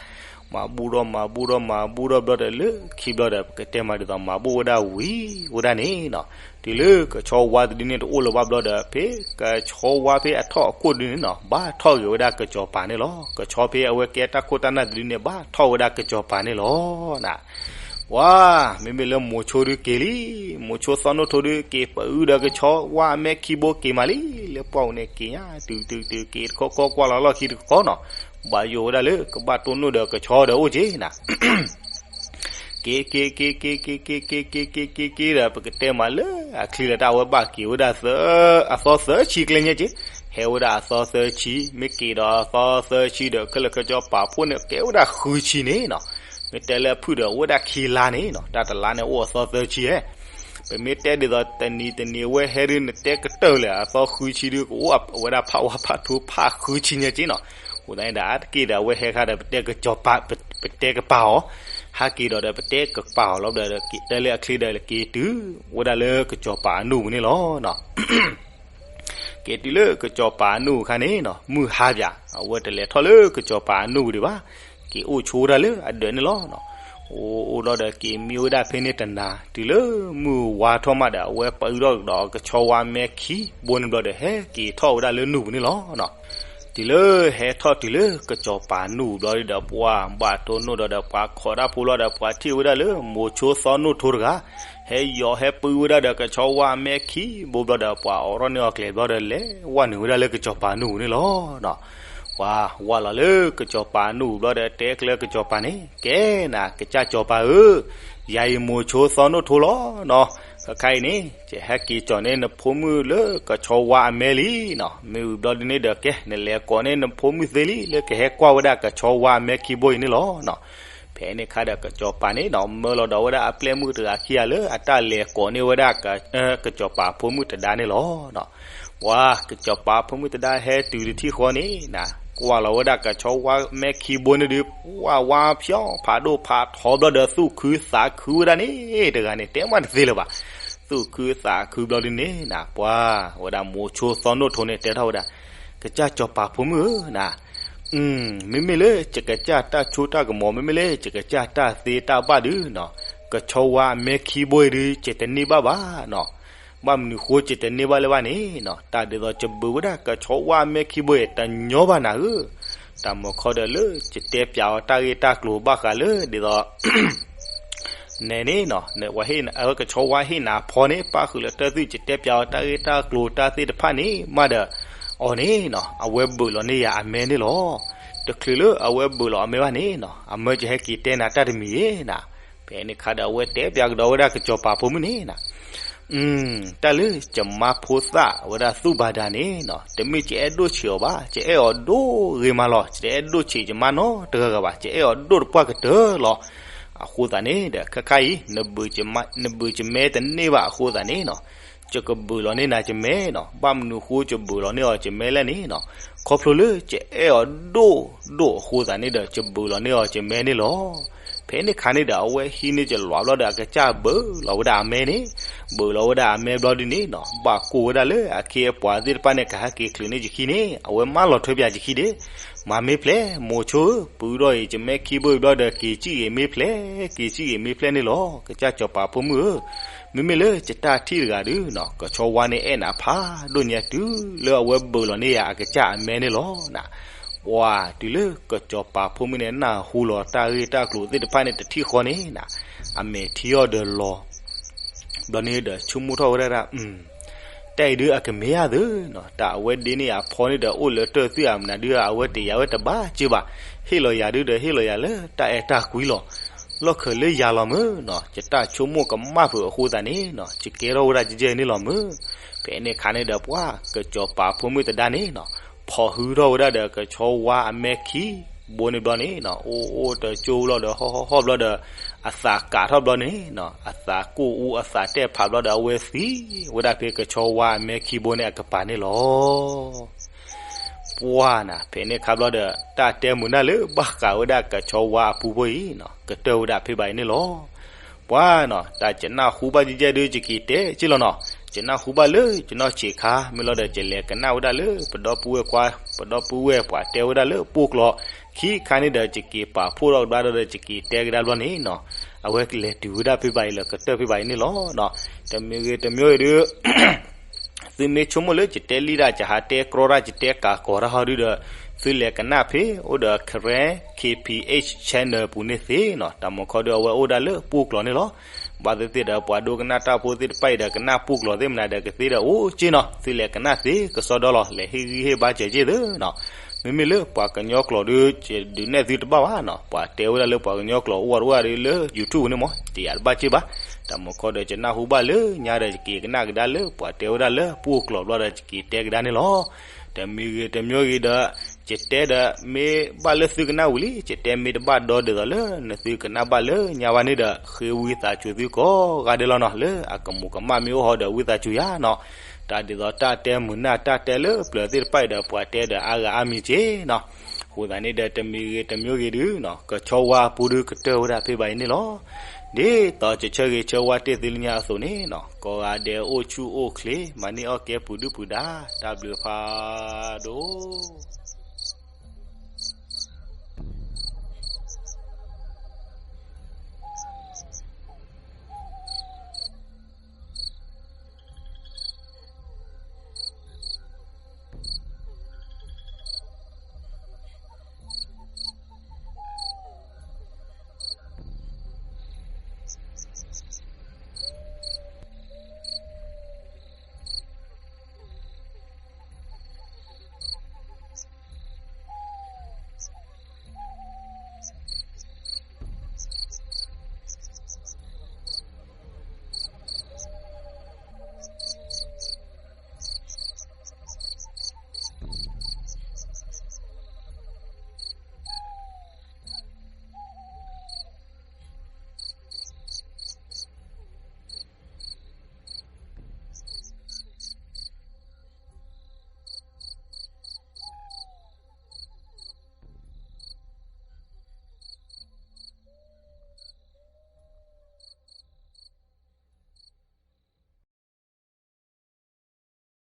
မၤဘူၣ်ထီၣ်မၤဘူၣ်ထီၣ်မၤဘူၣ်ထီၣ်ဘျီဒီး လၢခံဘျီဒီး ပကတဲမးဒ်သိး မၤဘူၣ်ဝဲဒၣ်ဝံၤဝဲဒၣ်န့ၣ်နီၤ. တုၤလၢကဆီဝါတဒုန့ၣ်တအိၣ်လၢၤဘၣ်ဘျီဒီး ဖဲကဆီဝါဖဲအထီၣ်အခိၣ်ဒုန့ၣ်နီၤ ဘၣ်ထီၣ်ဂ့ၤဝဲဒၣ်ကစီၤပၤန့ၣ်လီၤ. ကဆီဖဲအဝဲကဲတၢ်ခိၣ်တၢ်နၢ်တဒုန့ၣ် ဘၣ်ထီၣ်ဝဲဒၣ်ကစီၤပၤန့ၣ်လီၤနၤ. ပှၤ မ့မ့ၢ်လၢမိၤဆိဒုက့ၤလံ, မိၤဆိသီနိၣ်ထိဒုက့ၤ ပအုဒီးကဆီဝါအမဲခံဘိက့ၤမးလံ, လၢပှၢ်ပူၤန့ၣ်က့ၤညါ တုၤတုၤတုၤက့ၤတခီခီကွၢ်လီၤလီၢ်ခံတခီခီနီၤ, ဘၣ်ယိၣ်ဝဲဒၣ်လၢကဘၣ်တိၢ်နီၣ်ဒီးကဆီဒီးအိၣ်က့ၤနၤ. က့ၤ က့ၤ က့ၤ က့ၤ က့ၤ က့ၤ က့ၤ က့ၤ က့ၤ က့ၤ က့ၤ ဒီး ပကတဲမးလၢအချံလၢတၢ်ဝဲဘၣ်က့ၤဝဲဒၣ်သၢ အသီသၢဆံကျဲညါက့ၤ, ဟဲဝဲဒၣ်အသီသၢဆံ, မ့ၢ်က့ၤဒီးအသီသၢဆံဒီး ခဲလၢာ်ခဲဆ့ပာ်ဖှိၣ်န့ၣ် ကဲဝဲဒၣ်ဃုဆံန့ၣ်နီၤ, မ့ၢ်တဲလၢအဖုၣ်ဒီး အိၣ်ဝဲဒၣ်ခံလါန့ၣ်နီၤ, တၢ်တလါန့ၣ်အိၣ်အသီသၢဆံဧဲ, ပမ့ၢ်တဲဒ်သိးတနံၤတနံၤအဝဲဟဲဒုး နတဲကတၢၢ်လၢအသီဃုဆံဒုး ကအိၣ်ဝဲဒၣ်ဖးဝါဖးထူဖးဃုဆံညါက့ၤနီၤ, အဃိသတးန့ၣ်ဒီး အါတက့ၢ်ဒီးအဝဲဟဲခါဒီး ပတဲကပာ်အီၤ, ဟဲက့ၤဒီးဒီး ပတဲကပာ်အီၤလီၤဒီး တဲလၢအချံဒီး က့ၤတုၤဝဲဒၣ်လၢကစီၤပၤအနူၢ်ပူၤန့ၣ်လီၤ. က့ၤတုၤလၢကစီၤပၤအနူၢ်အခါန့ၣ်နီၤ မုၢ်ဟါပၠး အဝဲတလဲၤထီၣ်လၢကစီၤပၤအနူၢ်ပူၤဒံးဘၣ်, က့ၤအိၣ်ဆိဝဲဒၣ်လၢအဒၢးန့ၣ်လီၤ. အိၣ်အိၣ်လီၤဒီးက့ၤမံဝဲဒၣ်ဖဲန့ၣ်တနၤ, တုၤလၢမုၢ်ဝါထီၣ်မးဒီး အဝဲပာ်အုၣ်ထီၣ်ဒီးကဆီဝါမဲခံဘိန့ၣ်ဘျီဒီး ဟဲက့ၤထီၣ်ဝဲဒၣ်လၢနူၢ်ပူၤန့ၣ်လီၤ. တုၤလၢဟဲထီၣ်တုၤလၢကစီၤပၤနူၢ်ဘျီဒီး ပှၤဘၣ်တိၢ်နီၣ်ဒီး ပှၤခိးတၢ်ဖိလီၤဒီး ပှၤထံၣ်ဝဲဒၣ်လၢမိၤဆိသီနိၣ်ထိတဂၤ ဟဲယီၤဟဲပုၢ်ဝဲဒၣ်ဒီးကဆီဝါအမဲခံဘိဘျီဒီး ပှၤအိးထီၣ်န့ၢ်အီၤကျဲဘျီဒီး လဲၤဝဲနုာ်ဝဲဒၣ်လၢကစီၤပၤနူၢ်ပူၤန့ၣ်လီၤ. ပှၤဝၢ်လီၤလၢကစီၤပၤနူၢ်ပူၤဘျီဒီး တဲကျၢကစီၤပၤန့ၣ် ကဲနၤ ကစၢ်စီၤပၤဧၢ, ယၤအံၤမိၤဆိသီနိၣ်ထိလီၤနီၤ. ခဲခါအံၤန့ၣ် ယဟဲက့ၤကၠီၤန့ၢ်နဖိမုၣ်လၢကဆီဝါအမဲလံနီၤ. မ့ၢ်ဝံၤဘျီဒ်န့ၣ်ဒီး ကဲ နလဲၤကိးန့ၢ်နဖိမုၣ်သ့လံ လၢကဟဲကွၢ်ဝဲဒၣ်ကဆီဝါအမဲခံဘိအံၤန့ၣ်လီၤနီၤ. ဖဲန့ၣ်အခါဒီး ကစီၤပၤန့ၣ်နီၤ မၢလီၤဒီးဝဲဒၣ်အပျဲၢ်မုၣ်တဂၤခံဂၤလၢအတၢ်လဲၤကိးန့ၢ်ဝဲဒၣ် ကစီၤပၤဖိမုၣ်တဒါန့ၣ်လီၤနီၤ. ပှၤကစီၤပၤဖိမုၣ်တဒါဟဲတုၤတထံၣ်ဃီန့ၣ်နီၤ ကွၢ်လီၤဝဲဒၣ်ကဆီဝါမဲခံဘိန့ၣ်ဒုး ပှၤဝါဖျီဖးဒိၣ်ဖးထီဘျီဒီး သူၣ်ခုသးခုဝဲဒၣ်န့ၣ် တဂၤန့ၣ် တဲမးတသ့လၢၤဘၣ်. သူၣ်ခုသးခုဘျီဒ်န့ၣ်နီၤ ပှၤဝဲဒၣ်မိၤဆိသီနိၣ်ထိန့ၣ် တဲထီၣ်ဝဲဒၣ် ကစၢ်စီၤပၤဖိမုၣ်ဧၢနီၤ မ့မ့ၢ်လၢယကစၢ်တၢ်ဆိတၢ်ကမီၤ မ့မ့ၢ်လၢယကစၢ်တၢ်သ့တၢ်ဘၣ်ဒုးနီၤ ကဆီဝါအမဲခံဘိအံၤဒုး ယတန့ၢ်ဘၣ်ဘၣ်နီၤ. ဘၣ်မနုၤဃိယတန့ၢ်ဘၣ်လၢၤဘၣ်န့ၣ်နီၤ တၢ်ဒ်သိးယဘုးဝဲဒၣ်ကဆီဝါအမဲခံဘိအံၤ တညီဘၣ်နၤဧၢ. တၢ်မီၤခီဒီးလၢယတဲပျးအီၤတၢ်ဂ့ၢ်တၢ်ကျိၤဘၣ်ဃးလၢဒ်သိး နဲန့ၣ်နီၤ ဝဲဟ့ၣ်အဝဲကဆီဝါဟ့ၣ်နၤအဖီန့ၣ် ပၣ်ဃုာ်လၢတၢ်သွံၣ် ယတဲပျးအီၤတၢ်ဂ့ၢ်တၢ်ကျိၤတၢ်သ့ၣ်တဖၣ်န့ၣ်မးဒီး အီၤန့ၣ်နီၤ အဝဲဘုးလီၤန့ၢ်ယၤအမဲန့ၣ်လီၤ. တချုးလၢအဝဲဘုးလီၤအမဲဘၣ်န့ၣ်နီၤ အမၢယဟဲက့ၤတဲနၤတၢ်တမံၤအံၤနီၤ. ဖဲန့ၣ်အခါဒီး အဝဲတဲပျးကဒီးဝဲဒၣ်ကစီၤပၤဖိမုၣ်န့ၣ်နီၤ တၢ်လၢယမါဖိသၣ်ဝဲဒၣ်သူၣ်ဘၣ်ဒါန့ၣ်နီၤ တမ့ၢ်ယအဲၣ်ဒိၣ်ဆံးအီၤဘၣ်, ယအဲၣ်အီၤဒိၣ်ဂ့ၤမးလီၤ. ယတအဲၣ်ဒိၣ်ဆံးယမါနီတဂၤဂၤဘၣ်, ယအဲၣ်အီၤဒိၣ်တပှၢ်ကတၢၢ်လီၤ. အဃိသတးန့ၣ်ဒီး ခဲခါအံၤ နဘုးယမဲတန့ၢ်ဘၣ်အဃိသတးန့ၣ်နီၤ, ယကဘုးလီၤန့ၢ်နၤယမဲနီၤ. ဘၣ်မနုၤဃိယဘုးလီၤန့ၢ်အီၤယမဲလဲၣ်န့ၣ်နီၤ, ခီဖျိလၢယအဲၣ်အီၤဒိၣ်ဒိၣ်အဃိသတးန့ၣ်ဒီး ယဘုးလီၤန့ၢ်အီၤယမဲန့ၣ်လီၤ. ဖဲန့ၣ်အခါန့ၣ်ဒီး အဝဲဟံးန့ၢ်ယလွးဘျီဒီး အကစၢ်ဘုးလီၤဝဲဒၣ်အမဲန့ၣ်, ဘုးလီၤဝဲဒၣ်အမဲဘျီဒ်န့ၣ်နီၤ, ဘၣ်ကိၢ်ဝဲဒၣ်လၢအခ့အပှၤသ့ၣ်တဖၣ်န့ၣ် ကဟဲက့ၤချုးန့ၢ်ယခံန့ၣ် အဝဲမၢလီၤထွဲပၠးယခံဒၣ်, မၤမ့ၢ်ဖျဲး မိၤဆိဧၢ, ပုၢ်ဒီးအံၤ ယမဲခံဘုးဘျီဒီး က့ၤစံၣ်ဂ့ၤမ့ၢ်ဖျဲး, က့ၤစံၣ်ဂ့ၤမ့ၢ်ဖျဲးန့ၣ်လီၤ. ကစၢ်စီၤပၤဖိမုၣ်ဧၢ, မ့မ့ၢ်လၢယတၢ်ထံၣ်တဂၤဒုးနီၤ, ကဆီဝါန့ၣ်အဲၣ်နၤဖးဒိၣ်ညါတုၤလၢအဝဲဘုးလီၤန့ၢ်ယၤအကစၢ်အမဲန့ၣ်လီၤ. ပှၤတုၤလၢကစီၤပၤဖိမုၣ်န့ၣ် နၢ်ဟူလီၤတၢ်ဂ့ၢ်တၢ်ကျိၤသ့ၣ်တဖၣ်န့ၣ်တထံၣ်ဃီန့ၣ်နီၤ, အမဲာ်ထံအီၤဒီးလီၤ ဘျီန့ၣ်ဒီး ဆိကမိၣ်ထီၣ်ဝဲဒၣ် တၢ်အံၤဒုးအကမ့ၢ်ဧါသ့နီၤ, တၢ်အဝဲဒ့န့ၢ်အဖီန့ၣ်ဒီး အိၣ်လၢတၢ်သွံၣ်အမနုၤဒုး အဝဲတယာ်ဝဲတဘၣ်က့ဘၣ်, ဟ့ၣ်လီၤယၤဒုးဒီး ဟ့ၣ်လီၤယၤလၢတၢ်အဲၣ်တၢ်ကွံလီၤ. လီၢ်ခၢးလၢယၤလီၤမ့ၢ်နီၤ, ယတၢ်ဆိကမိၣ်ကမၣ်ဖုးအဃိသတးန့ၣ်နီၤ, ယကဲထီၣ်ဝဲဒၣ်ကဲကဲန့ၣ်လီၤမ့ၢ်. ဖဲန့ၣ်အခါန့ၣ်ဒီး ပှၤကစီၤပၤဖိမုၣ်တဒါန့ၣ်နီၤ, ဖီၣ်ဟုထီၣ်ဝဲဒၣ်ဒီးကဆီဝါအမဲခံဘိန့ၣ်ဘျီန့ၣ်နီၤ, အိၣ်အိၣ်တကၠိဘျီဒီး ဟီၣ်ဟီၣ်ဟီၣ်ဘျီဒီး အသးကးထီၣ်ဘျီန့ၣ်နီၤ, အသးကိၢ်အူအသးတဲာ်ဖးဘျီဒီး အဝဲသံဝဲဒၣ်ဖဲကဆီဝါအမဲခံဘိန့ၣ်အကပၤန့ၣ်လီၤ. ပှၤနီၤ, ဖဲန့ၣ်အခါဘျီဒီး တၢ်တဲမုာ်နၢ်လၢဘၣ်ဃးဝဲဒၣ်ကဆီဝါအပူဖိအံၤနီၤ, ကတၢၢ်ဝဲဒၣ်ဖဲဘၣ်အံၤန့ၣ်လီၤ. ပှၤနီၤ, တၢ်ယနၢ်ဟူဘၣ်ယဲၢ်ဒုး ယက့ၤတဲက့လီၤနီၤ, ယနၢ်ဟူဘၣ်လၢယနီၢ်ဆံးခါ မ့ၢ်လီၤဒီး ယလဲၤကနၣ်ဝဲဒၣ်လၢပဒီပုၢ်ဝဲၢ်ခွါ, ပဒီပုၢ်ဝဲၢ်ပှၤတဲဝဲဒၣ်လၢပူၢ်ကျိာ်, ခံခါန့ၣ်ဒီး ယက့ၤပာ်ဖှိၣ်ထီၣ်ကဒါဒီး ယက့ၤတဲကဒါဘျီန့ၣ်နီၤ, အဝဲလဲၤတုၤဝဲဒၣ်ဖဲဘၣ်အံၤလၢကတၢၢ်ဖဲဘၣ်အံၤန့ၣ်လီၤ. တမံၤဂ့ၤတမံၤဂ့ၤဒုး သုမ့ၢ်ဆိကမိၣ်လၢယတဲလံဒၣ် ယဟးတဲကြီတၢ် ယတဲကးကီၤတၢ်ဟီဒုးဒီး သုလဲၤကနၣ်ဖဲအိၣ်ဒီး Karen K P H channel ပူၤန့ၣ်သ့နီၤ, တၢ်မီၤခီဒီး အဝဲအိၣ်ဒၣ်လၢပူၢ်ကျိာ်န့ၣ်လီၤ. ဘၣ်သ့ၣ်သ့ၣ်ဒီး ပှၤဒိကနၣ်တၢ်ဖိသ့ၣ်တဖၣ်အံၤဒီး ကနၣ်ပူၢ်ကျိာ်သ့ၣ်မနုၤဒီး ကသ့ဒီးအိၣ်က့နီၤ, သုလဲၤကနၣ်သ့ကစီဒီလီၤ, လဲၤဟ့ၣ်ဂံၢ်ဟ့ၣ်ဘါစၢၤက့သ့နီၤ. မ့မ့ၢ်လၢပှၤကညီကျိာ်ဒုး ယဒုးနဲၣ်သုတဘၣ်ဘၣ်နီၤ, ပှၤတဲဝဲဒၣ်လၢပှၤကညီကျိာ်အိၣ်ဝဲဒၣ်လၢ YouTube န့ၣ်မး တယာ်တဘၣ်က့ဘၣ်. တၢ်မီၤခီဒီး ယနၢ်ဟူဘၣ်လၢညါဒီး ယက့ၤကနၣ်ကဒါလၢပှၤတဲဝဲဒၣ်လၢပူၢ်ကျိာ်ဘျီဒီး ယက့ၤတဲကဒါန့ၣ်လီၤ. တမံၤဂ့ၤတမံၤဂ့ၤဒီး ယတဲဒီး မ့ၢ်ဘၣ်လၢသုကနၣ်ဝံၤလံ, ယတဲမ့ၢ်တဘၣ်ဒီးဒ်သိးလၢ နသုကနၣ်ဘၣ်လၢညါဘၣ်န့ၣ်ဒီး ဃ့ဝံသးစူၤသုကိးဂၤဒဲးလီၤနီၤ, လၢအကမူးကမၣ်မ့ၢ်အိၣ်ဟီဒီး ဝံသးစူၤယၤနီၤ. တၢ်ဒ်သိးတၢ်တဲမုာ်နၢ်တၢ်တဲလၢပျၢၤသ့ၣ်တဖၣ်အံၤဒီး ပှၤတဲဒီးအါဂၤအါမံၤက့နီၤ. အဃိသတးန့ၣ်ဒီး တမံၤဂ့ၤတမံၤဂ့ၤဒုးနီၤ, ကဆီဝါပူၤဒုးကတၢၢ်ဝဲဒၣ်ဖဲဘၣ်အံၤန့ၣ်လီၤ. ဒ်သိးယဆၢဂ့ၤဆၢဝါတ့ၢ်သုလၢညါအသိးန့ၣ်နီၤ, ကိးဂၤဒဲးအိၣ်ဆူၣ်အိၣ်ချ့ မၤန့ၢ်အီၣ်ကဲပှၤဒုၣ်ပှၤဒါ, တၢ်ဘျုးဖးဒိၣ်.